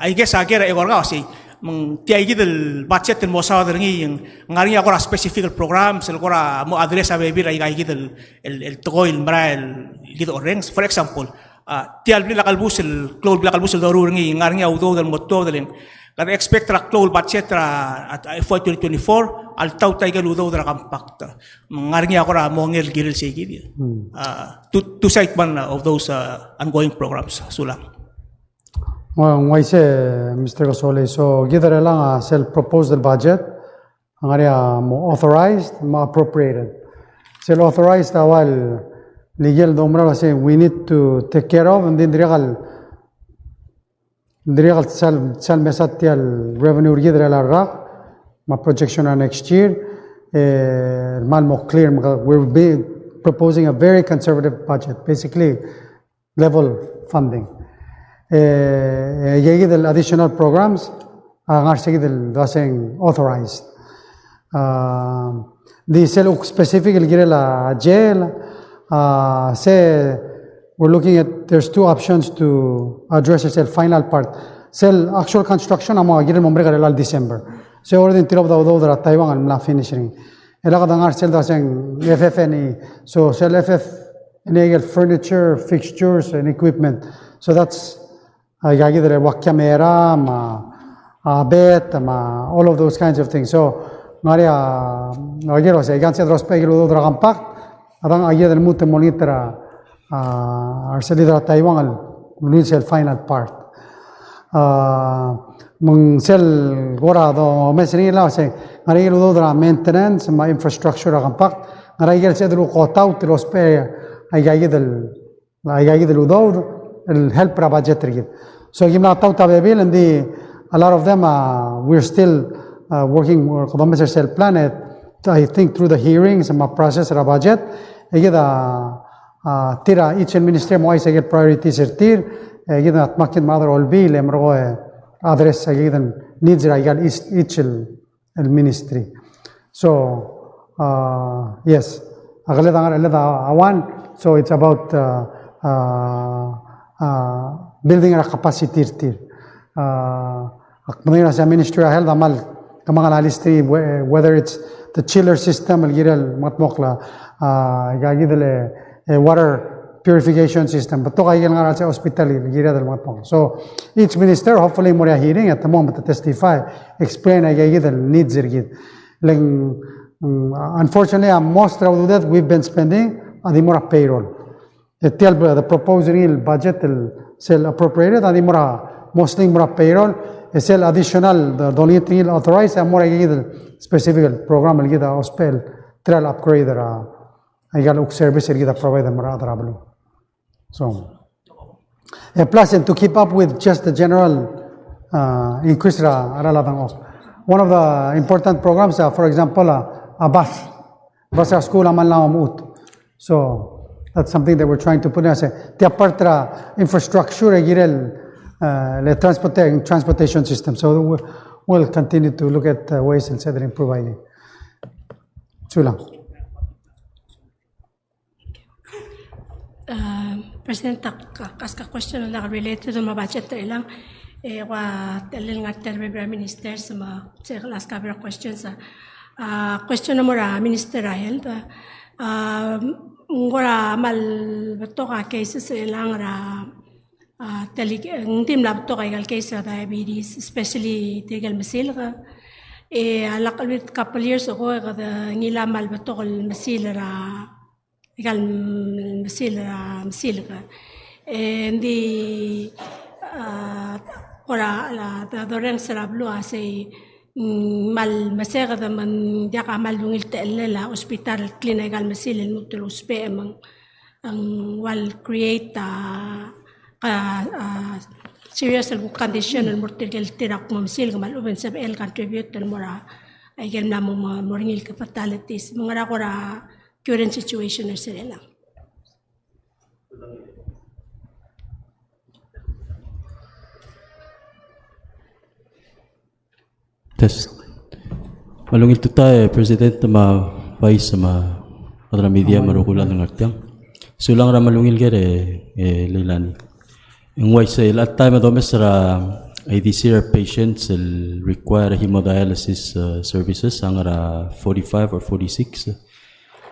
I guess a ker a eko er kau uasei, me ng tia kid el budget el mo saod er ngii, ng ngar er ngii a kora specific el programs el kora mo address a bebil er aika kid el, el, el tekoi el merael el kid orrenges. For example, a, tia el blil a kelebus el, klou el blil a kelebus el doruul er ngii, ng ngar er ngii a udoud el mo tuobed el ng. Kede expect er a klou el budget er a, a, F Y twenty twenty-four, a ltaut aike el udoud er a Compact. Ng ngar er ngii a kora mo ngii el kirel sei kid. Hmm. A, two, two side one of those, uh, ongoing programs. Sulang. Well, ng uaisei, Mister Kesolei. So, kid er chelechang a sel proposed el budget, ng ngar er ngii a mo authorized, mo appropriated. Sel authorized a ua el ikel doumerang el uasei we need to take care of, and then dirrek el, dirrek el sel, sel mesa tia el revenue er kid er chelecha el rak, me a projection er a next year, e, me ng mo clear, me we'll be proposing a very conservative budget. Basically, level funding. E, e, aike kid el additional programs, a ngar sei kid el doaseng authorized. A, di sel uk specific el kirel a jail, a, se we're looking at, there's two options to address sel final part. Sel actual construction a mo kirel mo merek er chelecha el December. Se already ng tilobed a udoud er a Taiwan el mla finish er ngii. E le kede ngar sel doaseng F F and E. So sel F F and E, furniture, fixtures, and equipment. So that's, a, aika kid el ua camera, me a, a, bed, me a, all of those kinds of things. So, ng ngar er ngii a, aike el uasei, aika el sel dousbech aike el udoud er a Compact, a dang aike el lmuut el mo olengit er a, a, a reselid er a Taiwan el, el sel final part. A, me ng sel kora domes er ngii el uasei, ng ngar er ngii a udoud er a maintenance, me a infrastructure er a Compact, ng ngar er ngii a ikel sebeched el cut out el ousbech aika kid el, aika kid el udoud el help er a budget er kid. So, kim mla cut out a bebil, ng di a lot of them, uh, we're still, uh, working, kede omes er sel plan, e, I think through the hearings, me a process er a budget, e kid a, a, tir a each el ministry a mo ouchais aike el priorities er tir, e kid a dmak kid me a rechad er a Olbiil, e merekong e, address a ikakid el needs er a ikal each, each el, el ministry. So, uh, yes, a keled a ngar er a cheled a one, so it's about uh, uh, uh, building er a capacity er tir. Uh, ak medengei el uase a Ministry of Health a kmal kemanget a list er ngii, whe-, whether it's the chiller system el kirel mengetmokl a, uh, ikakid el, eh, water purification system. Betok a ikel ngar er a chelsel a hospital el kired el mengetmokl. So each minister hopefully mo er a hearing e te mo me te testify, explain a ikakid el needs er kid. Le ng, mm, unfortunately, a most er a ududed we've been spending a di mo er a payroll. E tia el, the proposed er ngii el budget el sel appropriated a di mo er a, mostly mo er a payroll, e sel additional, the, the only thing el authorize a mo er a ikakid el specific el program el kid a ousbech el trial upgrade er a a ikal kuk service el kid a provide er a rechad er a beluu. So, and plus, and to keep up with just the general uh, increase er a, er a ladang ok. One of the important programs, uh, for example, uh, a bus. Bus er a skuul a mla mo mechut. So that's something that we're trying to put in as a, tia part er a infrastructure e kirel, uh, le transport, transportation system. So we'll, we'll continue to look at uh, ways el sel de improve a ikei. Sulang. Uh, President, ak, ak ask a question el related me a budget er chelechang. E ua telel ngar er a bebil er a ministers me ak ask a bebil er a questions. Uh, question el mo er a Minister er a Health. Uh, ng kora kmal betok a cases er chelechang er a, uh, teli-, ng di mla betok a ikal case er a diabetes, especially tirke el mesilek. E a lak el couple years ago e kede ngilai a kmal betok el mesil er a ikal mesil, a, mesilek. E ng di, a, kora, a, dorrenges er a beluu a sei, mm, kmal meseked me ng diak a kmal ungil techellel a hospital el clean a ikal mesil el lmuut el ousbech me ng, ng ua el create a, a, a, serious el condition el mo er tirke el tir a kuk mo mesilek me a lechub e ng sebechel el contribute el mo er a, a ikel mla mo, mo, mo er ngii el ke fatalities. Me ng ngera kora current situation er sel chelechang. Test. Me a ungil tutau e President me a Vice me a rechad er a media me a rokui el ngar tiang. Sulang er a me a ungil ker e, e Leilani. Ng uaisei el chelecha el taem e domes er a, e di sel patients el require hemodialysis, uh, services a ngar er a forty-five or forty-six.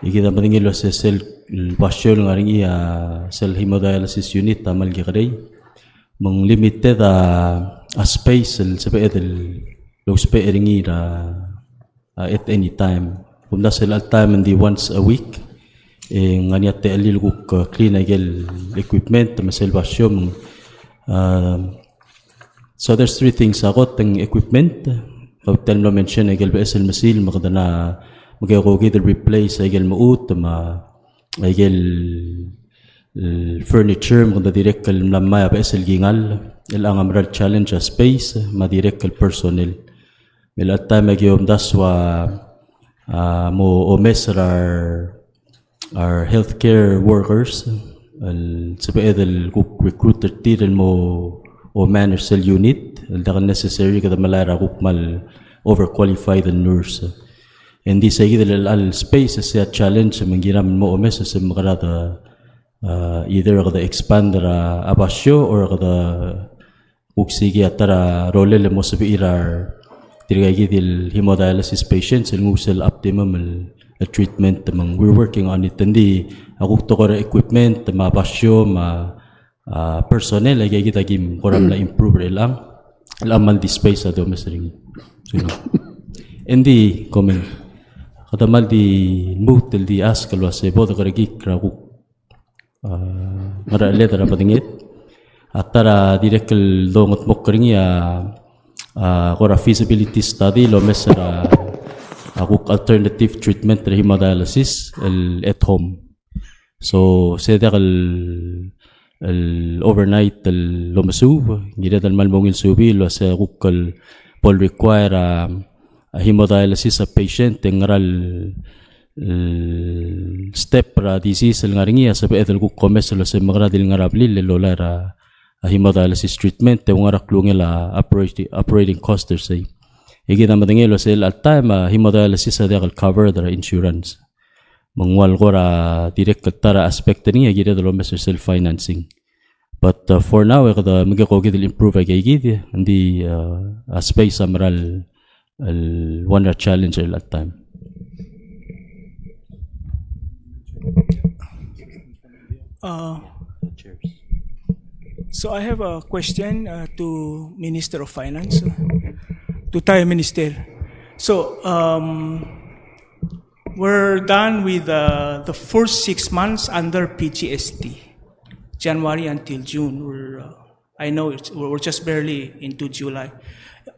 E kid a medengei el uase sel basio el ngar er ngii a sel hemodialysis unit a kmal kekerei. Me ng limited a, a space el sebeched el lousbech er ngii er a, a, at any time. Kumdasu el chelecha el taem ng di once a week. E ng ngar er ngii a techellir el kuk, uh, clean a ikel equipment me sel basio me ng, uh, So there's three things. A kot, ng equipment, a kot el mlo mention a ikel beches el mesil, me kede na, me ke kuk kid el replace a ikel mechut, me a ikel, el furniture, me kede dirrek el mla mei a beches el kingall, el chelechang a mera el challenge a space, me a dirrek el personnel. Me el chelecha el taem e aki omdasu a, a, mo omes er a re our healthcare workers, el sebeched el kuk recruit er tir el mo oman er sel unit, el diak el necessary kede melai er a kuk kmal overqualified el nurse. Ng di se kid el, el space, se a challenge, me ng kiram el mo omes, se mekerang, uh, either kede expand er a basio, or kede kuk sei kid a ta er a rolel el mo sebechir a re tirka kid el hemodialysis patients el nguu sel optimum el, el treatment me ng we're working on it. Ng di a kuk tekoi er a equipment me a basio me a, a, personnel, aika kid a kim kora mla improve er chelechang. El kmal di space a domes er ngii. Ng di comment. Kede kmal di lmuut el di ask el uase bo dekerekikl er a kuk a, ngerecheled er a bedenged. A ta er a dirrek el dongetmokl er ngii a, a, kora feasibility study el omes er a, a kuk alternative treatment er a hemodialysis el at home. So, se diak el, el overnight el omesuub, ng kired el kmal mo ungil suubii el uase a kuk el bo el require a, a hemodialysis a patient e ng ngera el el step er a disease el ngar er ngii a sebeched el kuk omes el uase mekerang di le ngar er a blil el lolai er a, hemodialysis treatment, e ng ngar er a klungel a operating, operating cost er sei. E kid a medengei el uasei el chelecha el taem a hemodialysis a diak el cover er a insurance. Me ng ua el kora dirrek el ta er a aspect er ngii e kired el omes er sel financing. But, uh, for now, e kede mekekokid el improve aika kid, ng di, uh, a space a mera el, el one er a challenge er chelecha el taem. Uh, so I have a question, uh, to Minister of Finance, uh, to Tayo Minister. So, um, we're done with, uh, the first six months under P G S T, January until June. We're, uh, I know it's, we're we're just barely into July.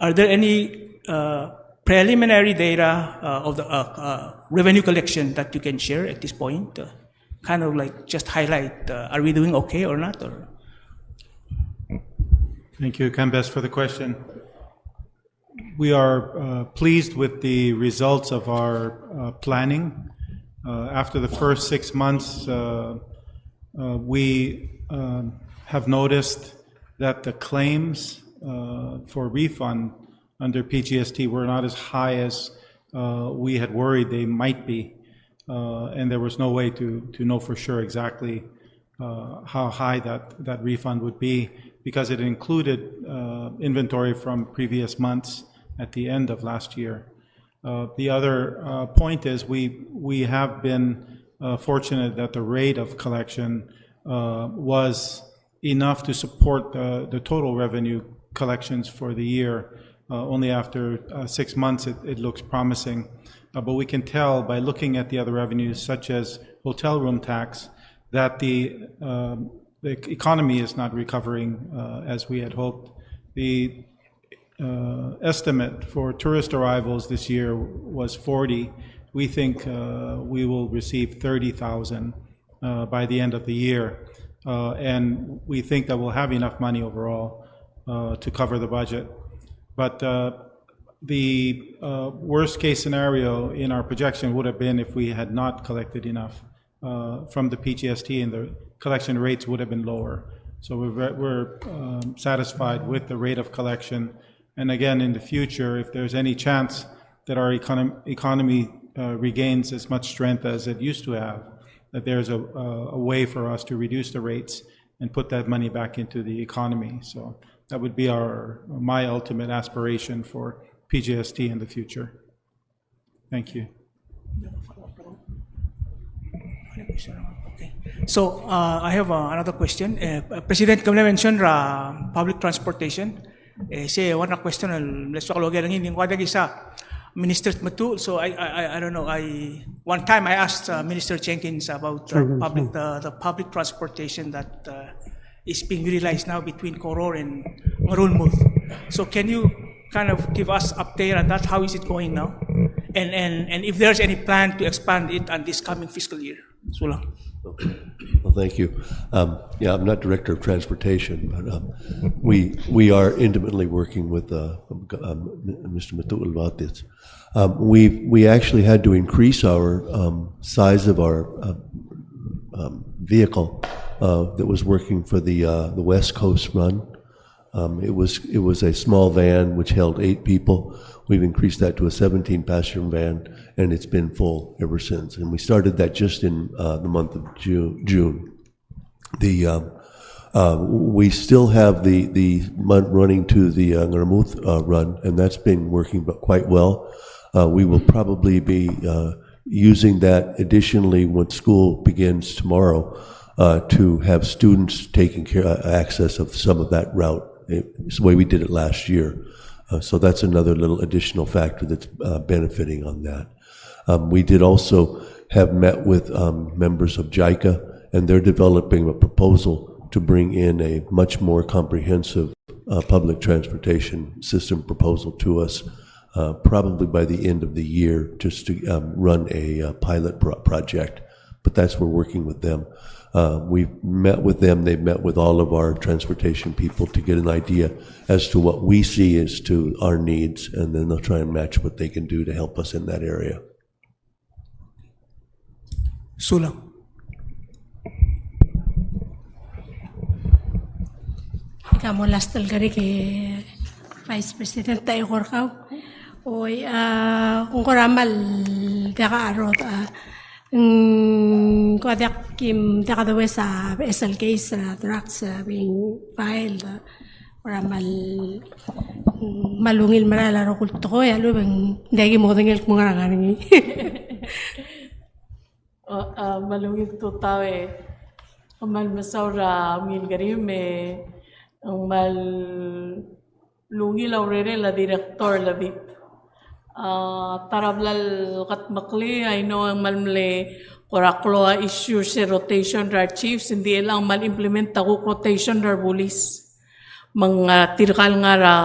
Are there any, uh, preliminary data, uh, of the, uh, uh, revenue collection that you can share at this point? Uh, kind of like just highlight, uh, are we doing okay or not? Or Thank you, Kambes, for the question. We are, uh, pleased with the results of our, uh, planning. Uh, after the first six months, uh, uh, we, um, have noticed that the claims, uh, for refund under P G S T were not as high as, uh, we had worried they might be. Uh, and there was no way to, to know for sure exactly, uh, how high that, that refund would be because it included, uh, inventory from previous months at the end of last year. Uh, the other, uh, point is we, we have been, uh, fortunate that the rate of collection, uh, was enough to support the, the total revenue collections for the year. Uh, only after, uh, six months it, it looks promising. Uh, but we can tell by looking at the other revenues, such as hotel room tax, that the, um, the economy is not recovering, uh, as we had hoped. The, uh, estimate for tourist arrivals this year was forty. We think, uh, we will receive thirty thousand, uh, by the end of the year. Uh, and we think that we'll have enough money overall, uh, to cover the budget. But, uh, the, uh, worst case scenario in our projection would have been if we had not collected enough, uh, from the P G S T, and the collection rates would have been lower. So we're, ve- we're, um, satisfied with the rate of collection. And again, in the future, if there's any chance that our econom- economy, uh, regains as much strength as it used to have, that there's a, a, a way for us to reduce the rates and put that money back into the economy. So that would be our, my ultimate aspiration for P G S T in the future. Thank you. Okay. So, uh, I have, uh, another question. Uh, President, kau mla mention er a public transportation. E sei one er a question el mle soak el oker er ngii, ng di ng kuk diak kisa Minister Tmetuchl. So I, I, I, I don't know. I, one time I asked, uh, Minister Jenkins about, uh, Jenkins, public, yeah. The, the public transportation that, uh, is being utilized now between Koror and Ngerulmud. So can you kind of give us update on that? How is it going now? And, and, and if there's any plan to expand it on this coming fiscal year? Sulang. Okay. Well, thank you. Um, yeah, I'm not Director of Transportation, but, um, we, we are intimately working with, uh, um, Mister Tmetuchl about this. Um, we, we actually had to increase our, um, size of our, uh, um, vehicle, uh, that was working for the, uh, the West Coast run. Um, it was, it was a small van which held eight people. We've increased that to a seventeen passenger van, and it's been full ever since. And we started that just in, uh, the month of Ju- June. The, um, uh, we still have the, the mon- running to the, uh, Ngerulmud, uh, run, and that's been working bu- quite well. Uh, we will probably be, uh, using that additionally when school begins tomorrow, uh, to have students taking care, uh, access of some of that route. It's the way we did it last year. Uh, so that's another little additional factor that's, uh, benefiting on that. Um, we did also have met with, um, members of JICA, and they're developing a proposal to bring in a much more comprehensive, uh, public transportation system proposal to us, uh, probably by the end of the year, just to, um, run a, uh, pilot pro- project. But that's, we're working with them. Uh, we've met with them. They've met with all of our transportation people to get an idea as to what we see as to our needs, and then they'll try and match what they can do to help us in that area. Sulang. Ka mo last el kerik e Vice President, ta ikor kau. Oi, a, ng kora mal diak a rot, a, ng kora diak kim, diak a deues a beches el case er a drugs a being filed. Kora mal, mal ungil merael a rokui el tekoi, a lechub e ng diak ki mo medengei el kmo ngerang a ngar er ngii. A, a, me a ungil tutau e, kmal mesaul er a ungil kerim e, kmal ungil a urerel a Director Levit. A, ta er a bla el kedmeklii, I know e ng kmal mle kora klou a issue er se rotation er a re chiefs, ng di chelechang kmal implement a kuk rotation er a re bulis. Me ng, a, tirka el ngar er a,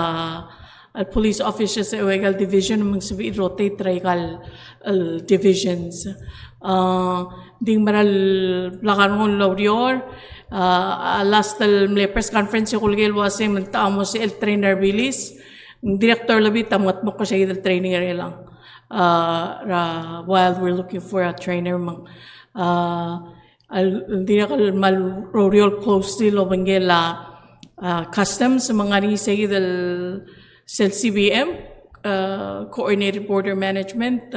a, police officers er a ika el division me ng sebechir el rotate er a ika el, el divisions. A, ng di ng mera el blak a rengul el oureor, a, a last el mle press conference e kulekoi el uasei me ng techa mo sebechel el train er a re bulis. Ng Director Levit a mengetmokl er se el training er chelechang. A, er a, while we're looking for a trainer me ng, a, el, el dirrek el kmal oureor closely el obengkel a, a, Customs, me ng ngar er ngii se el, sel C B M, a, Coordinated Border Management,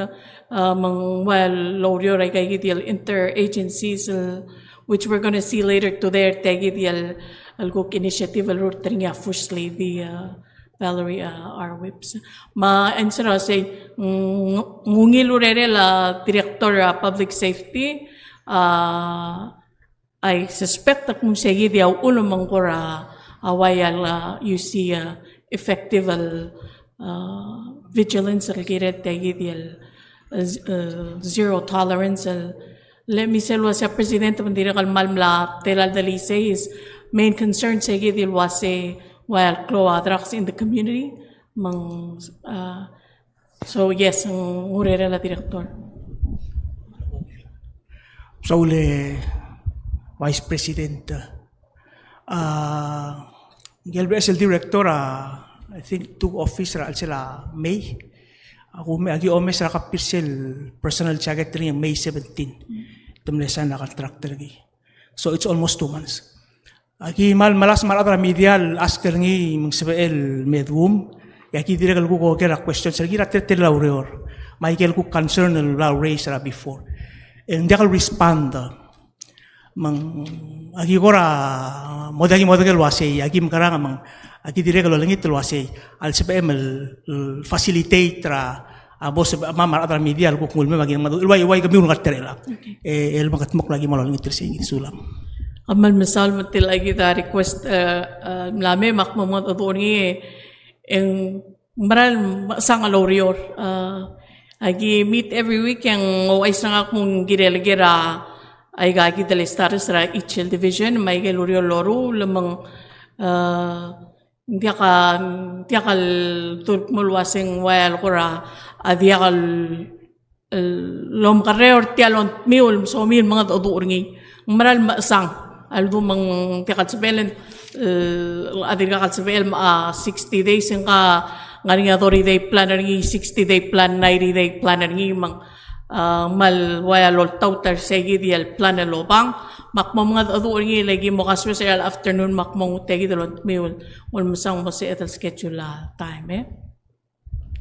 a, me ng ua el oureor er a ika el interagencies, el, which we're gonna see later today, er tia el, el kuk initiative el rurt er ngii a First Lady, a, Valerie, a, R. Whipps. Me ng sera sei, mm, ng ungil urerel a Director, a, Public Safety, a, I suspect a kmo se kid a uchul me ng kora, a, ua el, a, you see, a, effective el, a, vigilance el kirel tia kid el, a, z-, a, zero tolerance el, le me sel uasei a President me ng dirrek el kmal mla tela el deliisei, his main concern se kid el uasei ua el klou a drugs in the community, me ng, a, so, yes, ng urerel a Director. Saul e Vice President. A, ngike el beches el Director a, I think, took office er a chelsel a May. A kume-, aki omes er a copy er sel personal jacket er ngii May seventeen. Te mle sign a contract er ngii. So it's almost two months. Aki kmal melasem a rechad er a media el ask er ngii me ng sebechel el me duum, e aki dirrek el kuk oker a questions er ngii er a teletelel a ureor. Me aike el kuk concern el bla raise er a before, e ng diak el respond. Me ng aki kora mo diak ki mo dengei el uasei, aki mekerang me ng aki dirrek el olengit el uasei a lsebechem el, el facilitate er a a bo sebechemam a rechad er a media el kuk nguu el mei me aki mad-, el uai, uai kemiu el ngar er tia el. Okay. E, el mekedmokl a ki mlo olengit er sei, sulang. Kmal mesaul me tia el kid a request, e, e, mla mei me ak mo mengedecheduch er ngii, e ng mera el mechesang a loureor. E, aki meet every week e ng ouchais er ngak me ng kirel ker a, aika kid el status er a each el division, me aike el ureor el loruul, me ng, e, Ng diak a, ng diak el dul kmo el uaseng ua el kora, a diak el, el omekerreu er tia el ongtmiu el somiu el mengedecheduch er ngii. Ng mera el mechesang. A ldu me ng diak el sebechel, e, a dirkak el sebechel me a sixty days, e ng ka ngar er ngii a thirty day plan er ngii, sixty day plan, ninety day plan er ngii, me ng A, kmal ua el oltaut er se kid el plan el obang, me ak mo mengedecheduch er ngii e le ki mo kasoes er a afternoon me ak mo nguu tia kid el ongtmiu el, el mesang mo sebeched el schedule a time, e.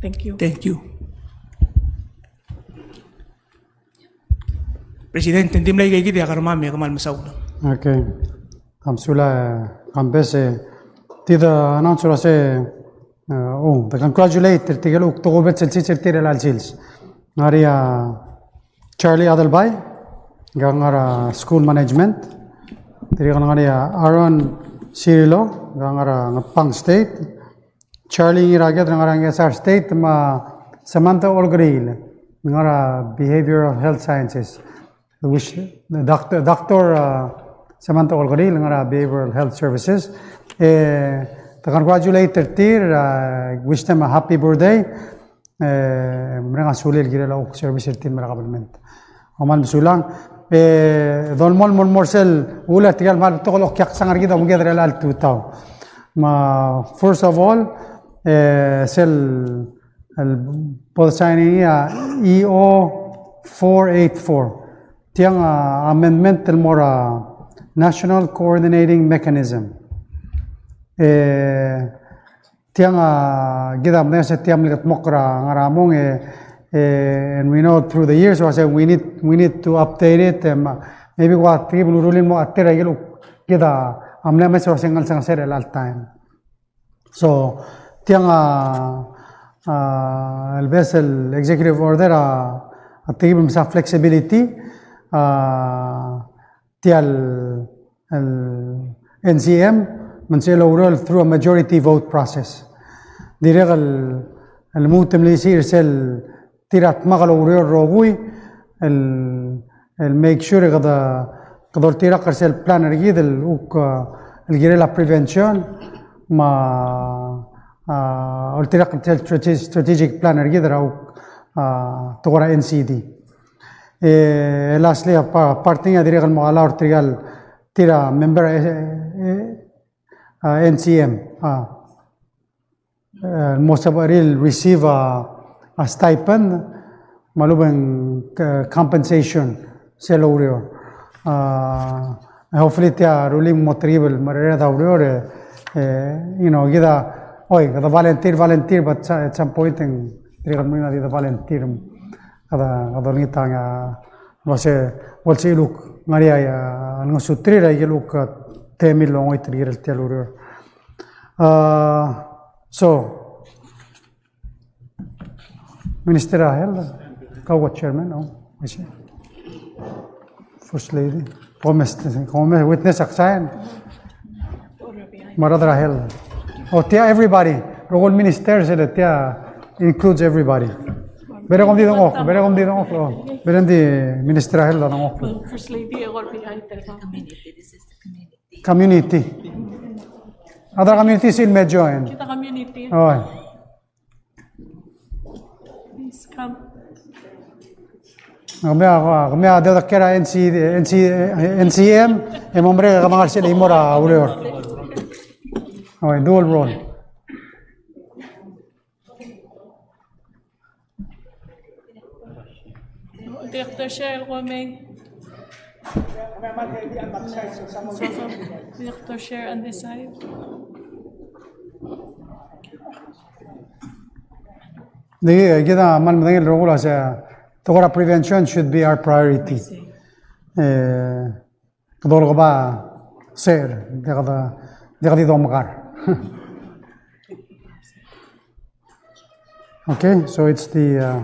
Thank you. Thank you. President, ng di mle aika kid e a kermam e kmal mesaul. Okay. Kom sulang, e, kom bes, e, tia de announce er a se, e, o, de congratulate er tirke el kuk tokubets el sils er tir er chelecha el sils. Ngar er ngii a Charlie Adelbai, ngka ngar er a School Management. Dirrek el ngar er ngii a Aaron Cirilo, ngka ngar er a Ngatpang State. Charlie Ngiraked, ngka ngar er a Ngchesar State, me a Samantha Olkeriil, ngar er a Behavioral Health Sciences. Wish, Doctor, Doctor, uh, Samantha Olkeriil, ngar er a Behavioral Health Services. E, te congratulate er tir, uh, wish them a happy birthday. E, mereng a sulel el kirel a kuk service er tir el mei er a government. Kom kmal mesulang. E, dolemolem el mo er sel uchul e tirke el kmal betok el okiaksang er kid a obengked er chelecha el tutau. Me, first of all, e, sel el bo de sign er ngii a E O four eight four. Tiang a amendment el mo er a National Coordinating Mechanism. E tiang a, kid a medengei se tiang a mle kldmokl er a ngar er a mong, e, e, and we know through the years, ua se we need, we need to update it, e, maybe ua tirke el rullii el mo update er a ikel, kid a mle mes ua se ng ngelsengesel er chelecha el taem. So tiang a, a, el base el executive order a, a tirke el mesa flexibility, a, tia el, el N C M, me ng sel oureor through a majority vote process. Dirrek el, el lmuut el melisiich er sel tir a dmak el oureor el rokui, el, el make sure e kede, kede oltirakl er sel plan er kid el uk, el kirel a prevention, me a, a, oltirakl er sel strate-, strategic plan er kid er a uk, a, tekoi er a N C D. E, lastly, a pa-, part er ngii a dirrek el mo allow er tirka el, tir a member, e, e, a, N C M, a, e, mo sebechir el receive a, a stipend, me a lechub e ng, e, compensation, sel oureor. A, hopefully tia rullii a mo terkib el mereched a ureor, e, e, you know, kid a, oi, kede volunteer, volunteer, but at some point, e ng dirrek el mo er ngii a di de volunteer. Kede, kede olengit a, a, ua se, ua se el uk ngar er ngii a, a, ngesuterir a ikel uk, a, temir el ongoit er tirke el tia el ureor. A, so, Minister er a Health, kau a chairman, no? I see. First Lady. Kom mei, kom mei witness ak sign. Me a rechad er a Health. O tia everybody. Rokui el minister, se tia includes everybody. Bere kom di dengchokl, bere kom di dengchokl, o. Bere kom di Minister er a Health a dengchokl. First Lady, e kora behind the community. Other community sel me join. Kita community. Oi. Please come. Kemiu a, kemiu a di odekiu er a N C, N C, N C M, e mo merek e kede ngar er sel chimo er a ureor. Oi, dual role. Director Share, go mei. Director Share on this side. Di, kid a kmal medengei el rokui el uase, tekoi er a prevention should be our priority. E, kede olekeba ser, diak de, diak di domekar. Okay, so it's the, uh,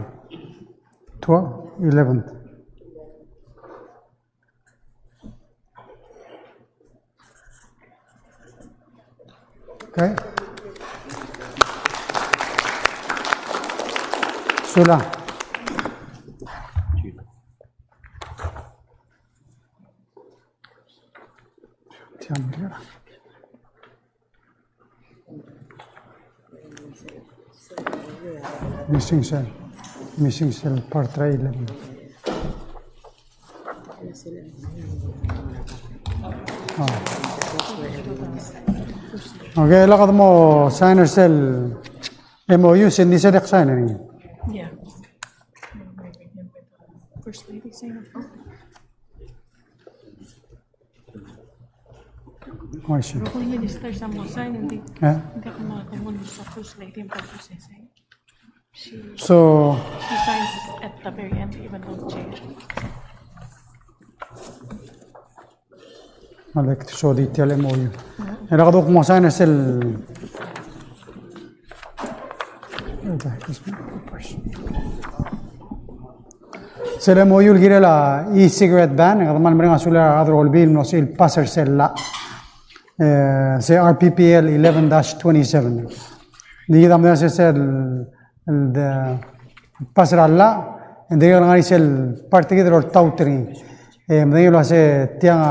twelve, eleventh. Okay. Sulang. Missing cell. Missing cell, part three eleven. Ah. Okay, lak de mo sign er sel M O U, se ng di se dirrek sign er ngii. Yeah. First Lady sign. Oh, I see. Rokui el minister a mo sign, ng di. Yeah. Ng di kmo, kmo ng First Lady, ng di kmo ng sign. She, so, she signs at the very end, even though chair. I'd like to show the M O U. Mm-hmm. E lak de kuk mo sign er sel Sel M O U el kirel a e-cigarette ban, e kede kmal mereng a sulir a rechad er a Olbiil el mlo sebechir el pass er sel llach. E, se R P P L eleven dash twenty-seven. Ng di kid a medengei sel, el de, pass er a llach, e ng dirrek el ngar er ngii sel part er kid el oltaut er ngii. E, medengei el uase tiang a,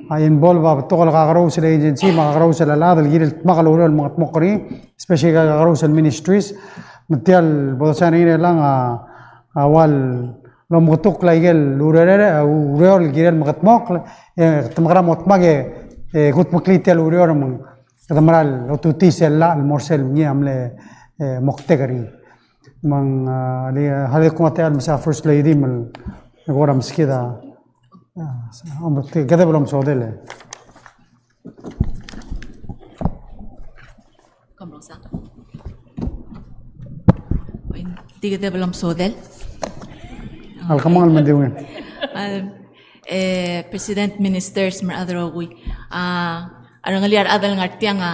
a involve a betok el kakerous el agency, me a kakerous el chad el kirel el dmak el ureor el mengedmokl er ngii, especially a kakerous el ministries, me tia el bo dosain er ngii er chelechang a, a ua lomeketukl a ikel ureor, a ureor el kirel el mengedmokl, e, te mekera mo dmak e, e, kudmeklii tia el ureor me ng, kede mera el otutii sel llach el mo er sel ngii a mle, e, moktek er ngii. Me ng, a, di, a, di kuk mo tia el mesa First Lady me ng kora meskid a, a, kede bo lomesodel e. Di kede bla msodel. Alkemang el mendiwing. Al, eh, President, Ministers, me a rechad el rokui. A, a rengelii a rechad el ngar tiang a,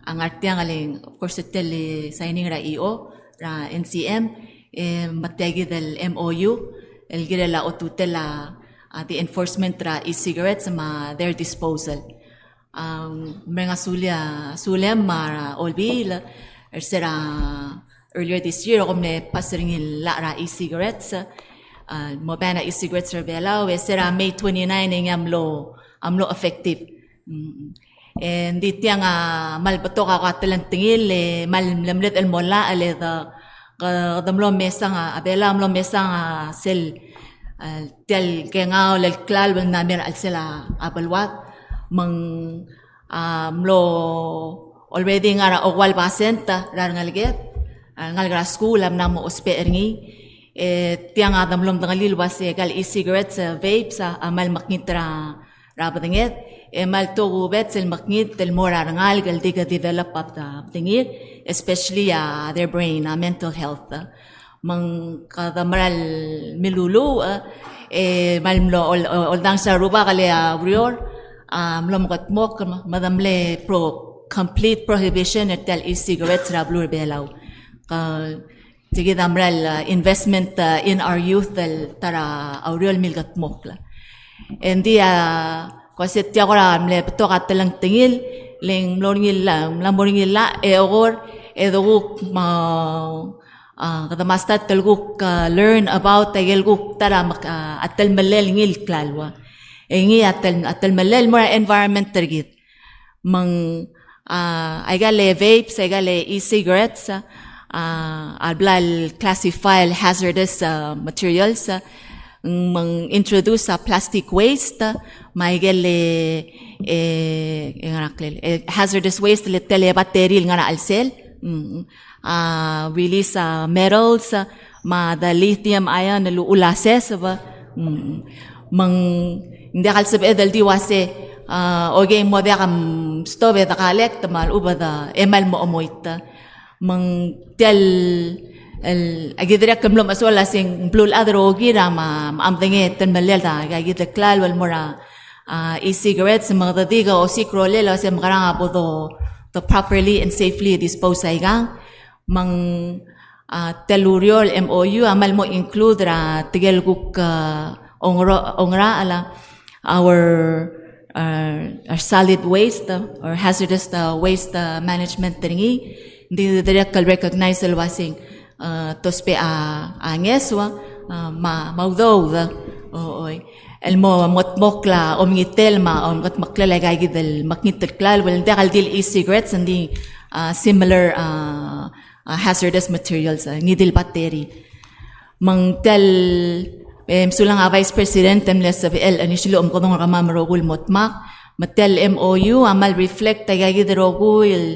a ngar tiang a le, of course, tia el signing er a E O, er a N C M, e, me tia kid el M O U, el kirel a otutel a, a, the enforcement er a e-cigarettes me a their disposal. A, mereng a sulia, sulem me a Olbiil, er se er a earlier this year, kom mle pass er ngii el llach er a e-cigarettes, a, mo ban a e-cigarettes er a Belau, e se er a May twenty-nine e ngii a mlo, a mlo effective. Mm. E ng di tiang a kmal betok a ko a telengtengil, e kmal mle mled el mo llach, e le de, ke, kede mlo mesang a, a Belau a mlo mesang a sel, a, tia el kengaol el klalo el mla mer a chelsel a, a beluad, me ng, a, mlo already ngar er a okeua el basent er a rengeleked, a rengalek er a skuul a mla mo ousbech er ngii. E tiang a de mlo medengelii el uase aika el e-cigarettes, e, vapes, a, a kmal mekngit er a, er a bedenged, e kmal tokubets el mekngit el mo er a rengalek el di ke develop a bede-, bedengir, especially a their brain, a mental health. Me ng kede mera el miluluuch, e kmal mlo ol-, ol-, oldanges er a rubak el a ureor a mlo mekedmokl, me de mle pro-, complete prohibition er tia el e-cigarettes er a beluu er a Belau. Ke Tia kid a mera el, uh, investment, uh, in our youth el ta er a ureor el milkedmokl. E ng di, uh, ko uase tia kora mle betok a telengtengil, le ng mlo er ngii el llach, mla mo er ngii el llach, e okor, e de kuk mo, uh, kede mla start el kuk, uh, learn about, aike el kuk ta er a mek-, uh, a telemellel ngii el klalo. E ngii a tel-, a telemellel el mo er a environment er kid. Me ng, a, aika el vapes, aika el e-cigarettes, a, a bla el classify el hazardous, a, materials, a, me ng introduce a plastic waste, me aike el, e, e, ngar er a klel, e, hazardous waste el tia el battery el ngar er a chelsel. Mm. A, release a metals, a, me a the lithium ion el uchul a seseb. Mm. Me ng diak el sebeched el di uase, a, okay, mo diak a, mm, stop e de collect, me a lechub e de, e kmal mo chemoit. Me ng tia el, el, aki dirrek el mlo mesulang el uase ng beluulechad el rokir a me, me a medengei a telemellel a, aika kid el klalo el mo er a, a, e-cigarettes, me ng di ke osiik a rolel el uase mekerang a bo do, do properly and safely dispose aikang. Me ng, a, tia el ureor el M O U a kmal mo include er a tirke el kuk, a, ongera-, ongerachel a, our, a, our solid waste, a, or hazardous, a, waste, a, management er ngii. Ng di dirrek el recognize el uase ng, a, te ousbech a, a ngeso, a, me a, me a udoud, o, oi. El mo, mo mengetmokl a omengitel me a omengetmeklel aika kid el mekngit el klalo, el diak el di el e-cigarettes, ng di, a, similar, a, a, hazardous materials, a, ngii di el battery. Me ng tia el, e, mesulang a Vice President el mle sebechel el initially omekedong er kemam el rokui el mo dmak, me tia el M O U a kmal reflect aika kid el rokui el,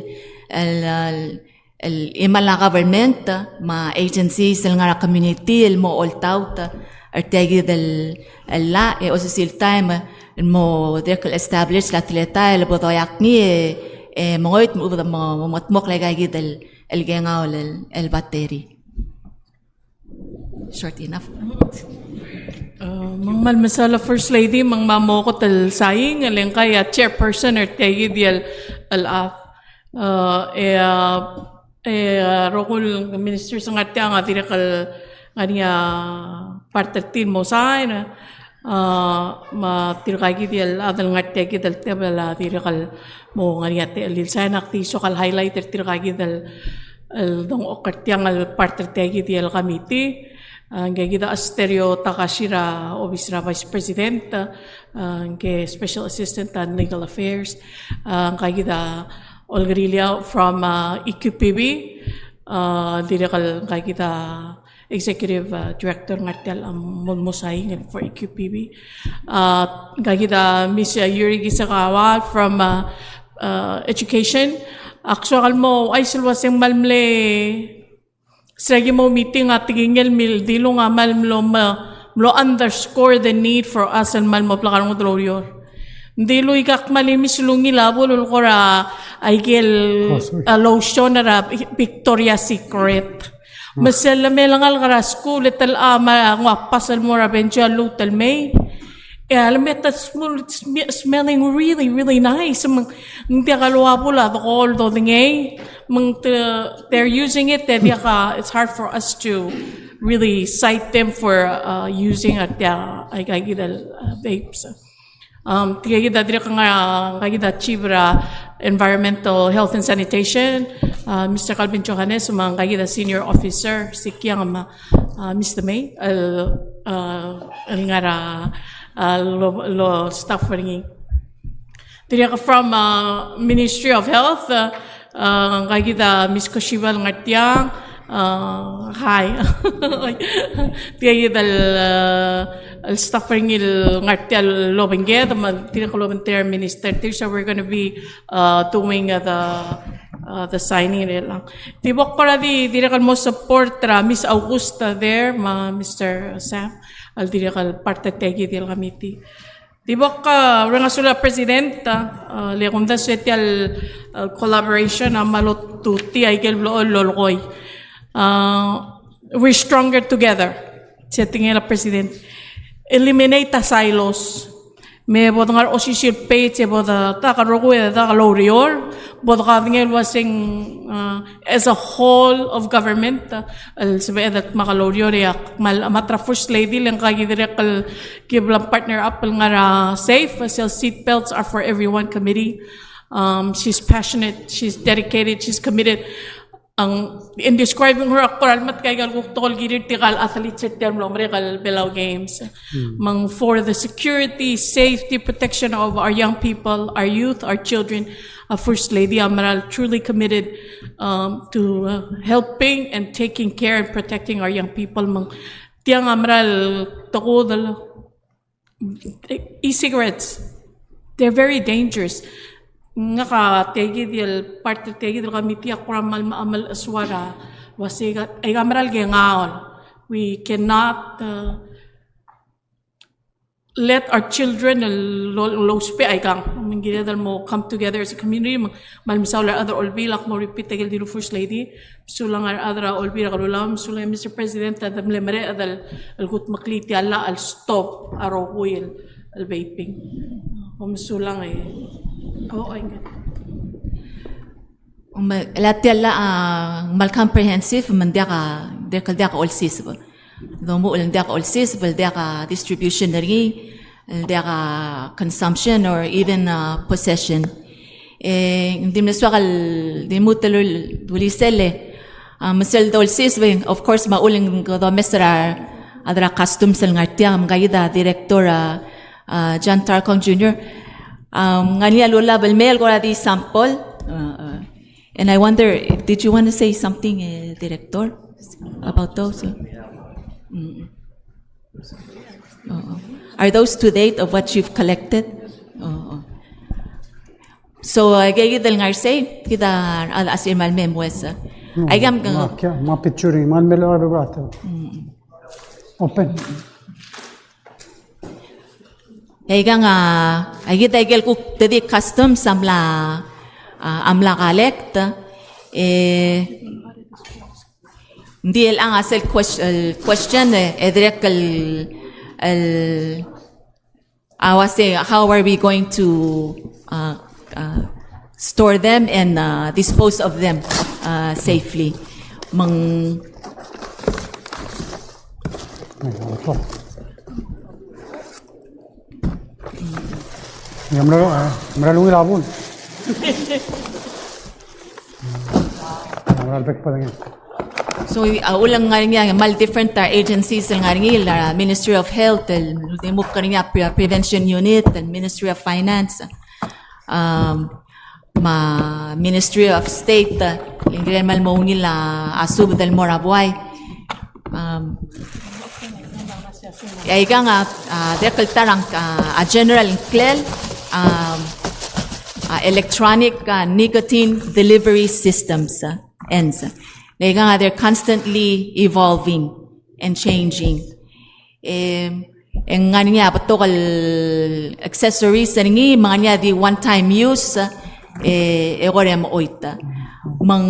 el, el, el chimal a government, me a agencies el ngar er a community el mo oltaut er tia kid el, el llach, e osisiu el taem el mo dirrek el establish a teletael el bo doiak ngii, e, e mengoit me bo mo, mo mengetmokl aika kid el, el kengaol el, el battery. Short enough. A, me ng kmal mesaul a First Lady, me ng kmal mo kot el saing, e le ngka a chairperson er tia kid el, el, a, a, e, a, e, a, rokui el ministers el ngar tiang a dirrek el ngar er ngii a part er tir el mo sain, a, me tirka kid el chad el ngar tia kid el table a dirrek el mo ngar er ngii a techellir el sain, ak di soak el highlight er tirka kid el, el dengchokl er tiang el part er tia kid el committee. A, ngka kid a Asterio Takashi er a obis er a Vice President, a, ngka Special Assistant on Legal Affairs, a, ngka kid a Olgerilia from, a, E Q P B, a, dirrek el ngka kid a Executive, a, Director ngar tia el, um, mo, mo saing for E Q P B. A, ngka kid a Miss, a, Yuri Kisakawa from, a, a, Education. Ak soak el mo ouchais el uase ng kmal mle Sel ki mo meeting a tekingel me ng dilu a kmal mlo, mlo underscore the need for us el kmal mo blak a rengud el oureor. Ng dilu ikak kmal imis el ungil a bo el kora aikel, oh, sorry, a lotion er a Victoria's Secret. Me sel lemei el ngalek er a skuul e te locha me a nguu a pass el mo er a bench e lmuut el mei. E a lemei a ta smell, sm-, smelling really, really nice. Me ng, ng diak a locha bla dekol dodengei. Me ng te, they're using it, e diak a, it's hard for us to really cite them for, uh, using a tia, aika kid el, uh, vapes. Um, tia kid a dirrek el ngar, aika kid a chief er a Environmental Health and Sanitation, uh, Mister Calvin Johannes, me aika kid a senior officer, Sikiang me a, uh, Mister May, el, uh, el ngar er a, uh, el, el staff er ngii. Dirrek from, uh, Ministry of Health, uh, uh, aika kid a Miss Koshiba el ngar tiang, uh, hi. Tia kid el, uh, el staff er ngii el ngar tiang el obengked, me tirke el obengterir a minister, tir, so we're gonna be, uh, doing, uh, the, uh, the signing er chelechang. Di bo kora di, dirrek el mo support er a Miss Augusta there, me a Mister Sam, el dirrek el part er tia kid el committee. Di bo k, uh, mereng a sulir a President, uh, le kumdasu e tia el, uh, collaboration a mla otutii aike el blechoel el lolekoi. Uh, we're stronger together. Se tekingel a President. Eliminate a silos. Me bo dengar er a osisiu el page, e bo de, dak el rokui e dak el oureor, bo de kadengei el uaseng, uh, as a whole of government, uh, el sebeched el dmak el oureor e ak kmal, a matra First Lady, le ngka kid dirrek el ki bla partner up el ngar er a SAFE, sel Seat Belts Are for Everyone Committee. Um, she's passionate, she's dedicated, she's committed. Ang, in describing her, ak kora lmuut aika el kuk tekoi el kirir tirka el athletes er tia el mlo merek el Belau Games. Mm. Me ng for the security, safety, protection of our young people, our youth, our children, uh, First Lady a mera el truly committed, um, to, uh, helping and taking care and protecting our young people. Me ng tiang a mera el tekoi el e-cigarettes, they're very dangerous. Ngak a tia kid el part er tia kid el committee a kora mal, mal, mal soal er a uasei aika, aika mera el kengaol. We cannot, uh, let our children el lo, lousbech aikang. Me ng kired el mo come together as a community, me kmal mesaul er a rechad er a Olbiil, ak mo repeat aike el dilu First Lady. Mesulang a rechad er a Olbiil er a Kelulau, mesulang Mister President, a de mle mereched el, el kudmeklii tia el llach el stop a rokui el, el vaping. Kom mesulang e. O, oinge. Me, el tia el llach, a, kmal comprehensive, me ng diak a, diak el diak a olsiseb. Domuchel el diak a olsiseb, el diak a distribution er ngii, el diak a consumption or even, uh, possession. E, ng di mle soak el di lmuut el dulii sel, a, me sel dolsiseb, of course, me a uchul e ng domes er a, a rechad er a customs el ngar tiang, me ngka kid a director, a, a, John Tarkong Junior. A, ng ngar er ngii a lulab el mei el kora di sample. A, a. And I wonder, did you want to say something, eh, Director, about those? Mm. Oo. Are those to date of what you've collected? Oo. So, uh, aika kid el ngar sei, kid a, a, a sel mei el mei el mesa. Mm. Aika me, me a picture, me a mei el mei el mesa. Mm. Open. E aikang, a, aika kid a ikel kuk te di customs a mla, a, a mla collect, e, ng di el ang a sel ques-, el question, e, e dirrek el, el, a uase, how are we going to, uh, uh, store them and, uh, dispose of them, uh, safely? Me ng Ng mera, eh, mera el ungil a bun. Ng mera el bek el bedengel. So, a uchul e ng ngar er ngii a kmal different a agencies el ngar er ngii, el, uh, Ministry of Health, el di muk ngar er ngii a pre-, Prevention Unit, el Ministry of Finance. Um, me a Ministry of State, e, el kirel el mo ungil a subed el mo er a buai. Um, e aikang a, a, dirrek el ta er a, a, general ngklel, um, a, electronic, a, nicotine delivery systems, a, ends. E aikang a, they're constantly evolving and changing. E, e ng ngar er ngii a betok el accessories er ngii, me ng ngar er ngii a di one time use, e, e kora mo choit. Me ng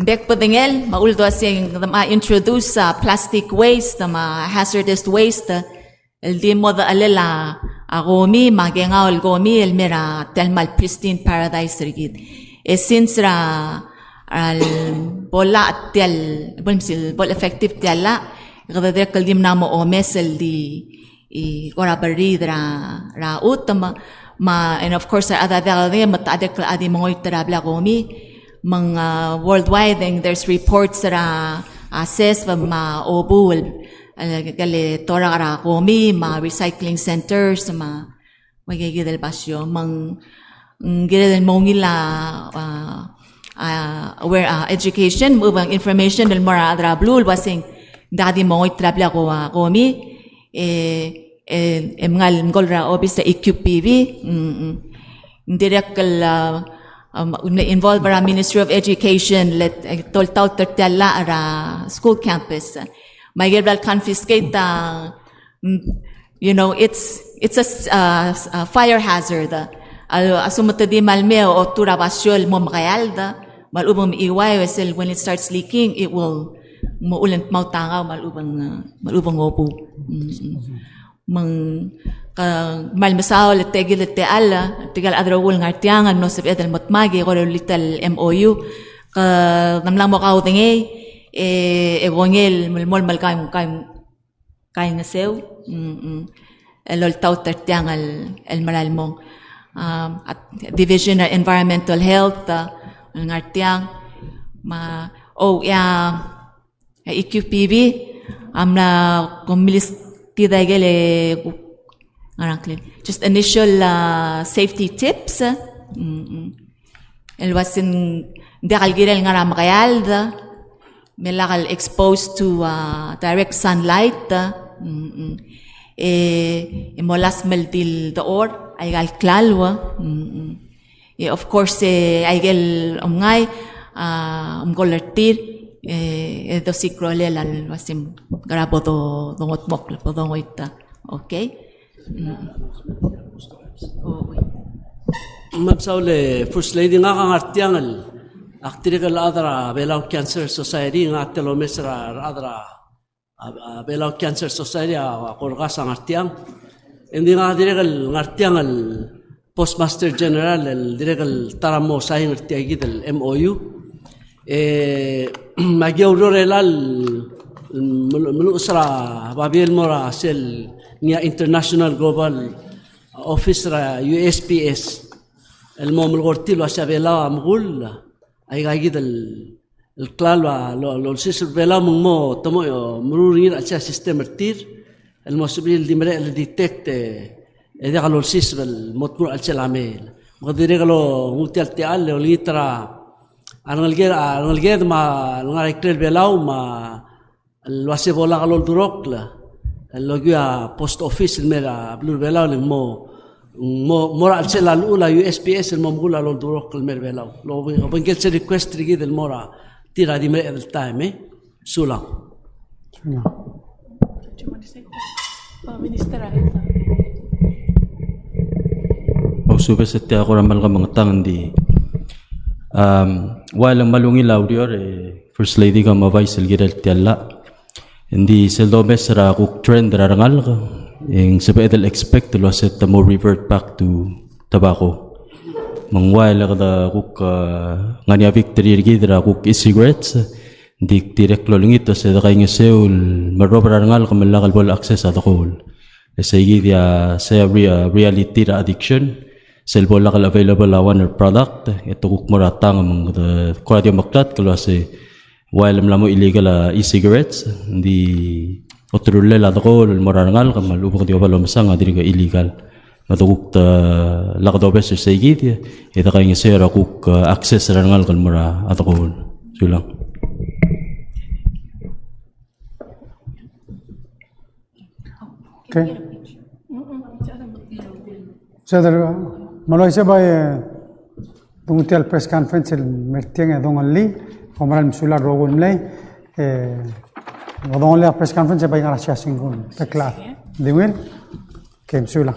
bek el bedengel, me a uldesuel e ng, me a introduce a plastic waste, me a hazardous waste, el di mo dechelel a, a komi, me a kengau el komi, el mer a tia el kmal pristine paradise er kid. E since er a, a lebo llach tia el, bo lmes-, bo leffective tia el llach, e kede dirrek el di mla mo omes el di, e kora berriid er a, er a chutem, me a, and of course, a rechad a diak lodengei, me te dirrek el di mengoit er a blil a komi, me ng, a, worldwide, and there's reports er a, a, SESV, me a obukel, el, el, el torak er a komi, me a recycling centers, me a, me a ikakid el basio, me ng, ng kired el mo ungil a, a, a, aware, a, education, me a information, el mo er a rechad er a beluu, el uaseng, ng diak di mengoit er a blil a ko-, a, komi, e, e, e mngai el mkol er a obis er a E Q P B, mm, mm. Ng dirrek el, a, um, involve er a Ministry of Education, le, e, toltaut er tia el llach er a school campus. Me a ikel bla el confiscate a, mm, you know, it's, it's a s-, a, a fire hazard. A, a lsekum te di mal mei e otuu er a basio el mo mekeald, me a lechub e ng mechiuaiu, e sel when it starts leaking, it will, mo uchul e ng dmau tangau, me a lechub e ng, me a lechub e ng obu. Mm, mm. Me ng, ke, kmal mesaul e tia kid el techall, tirke el chad el rokui el ngar tiang, el mlo sebeched el mo dmak, e kora rullii tia el M O U, ke, ng mla mo kaudengei, e, e kongei el mo, mo, mo kaim, kaim, kaingeseu, mm, mm. El oltaut er tiang el, el merael mong. Um, a Division of Environmental Health, a, el ngar tiang, me a, oh, yeah, E Q P B, a mla kom milist-, tida ikel, e, ngar er ngii, just initial, a, safety tips, mm, mm. El uaseng diak el kirel ngar er a mekeald, me lak el exposed to, a, direct sunlight, mm, mm. E, e molasem el di el dechor, aika el klalo, mm, mm. E, of course, e, aike el omngai, a, omkol er tir, e, e dosiik a rolel el uaseng, kora bo do, dongodmokl, bo dongoit, okay? Mm. O, oi. Me a mesaul e First Lady, ngak a ngar tiang el, ak dirrek el chad er a Belau Cancer Society, ngak a tia el omes er a, er a chad er a a, a Belau Cancer Society a, a Korkas a ngar tiang. Engdi ngak a dirrek el ngar tiang el Postmaster General el dirrek el ta er a mo sain er tia kid el M O U. E, me aki oureor er a el, el mel-, meluches er a babier el mo er a sel ngii a International Global Office er a U S P S. El mo melekoi er tir el uasei a Belau a mekull, aika kid el el klalo a lo, lolsiseb er a Belau me ng mo, te mo, o, meruul er ngii er a chelsel a system er tir, el mo sebechir el di merek el detect, e, e diak lolsiseb el mo tmuu er a chelsel a mei. Me kede dirrek el nguu tia el techall, el olengit er a rengeleked, a rengeleked me a lengar er a ikrel a Belau, me a el uasei bo lak loldurokl el okiu a post office el mer a beluu er a Belau, el mo, mo, mo er a chelsel a llechul a U S P S el mo mekull a loldurokl el mer a Belau. Lo, obengkel sel request er kid el mo er tir a di mereched el taem, e. Sulang. Sulang. Ousubes e tia kora mal kemengetang, ng di, um, ua le kmal ungil a ureor, e, First Lady, kau me a Vice el kirel tia el llach. Ng di sel domes er a kuk trend er a rengalek, e ng sebeched el expect el uasei te mo revert back to tobacco. Me ng ua le kede kuk, a, ngar er ngii a victory er kid er a kuk e-cigarettes, ng di dirrek el olengit el uasei de kaingeseu el merrob er a rengalek me lak el bo le access a dekool. E sei kid a, sei a re-, reality er a addiction, sel bo lak el available a one product, e te kuk mo er a tang me ng kede kora di omeklatk el uasei, ua le mla mo illegal a e-cigarettes, ng di oterullel a dekool el mo er a rengalek, me a lechub e ke di oba lomesang a dirk illegal. Me te kuk te lak dobes er sei kid, e de kaingeseu er a kuk, a, access er a rengalek el mo er a dekool. Sulang. Okay. Sel, me a uaisei e bai, e, donguu tia el press conference el mer tiang e dongellii, kom kmal mesulang el rokui el mlei, e, dongellii a press conference e bai ngar er a siasing kung, te klalo. Di ungil? Okay, mesulang.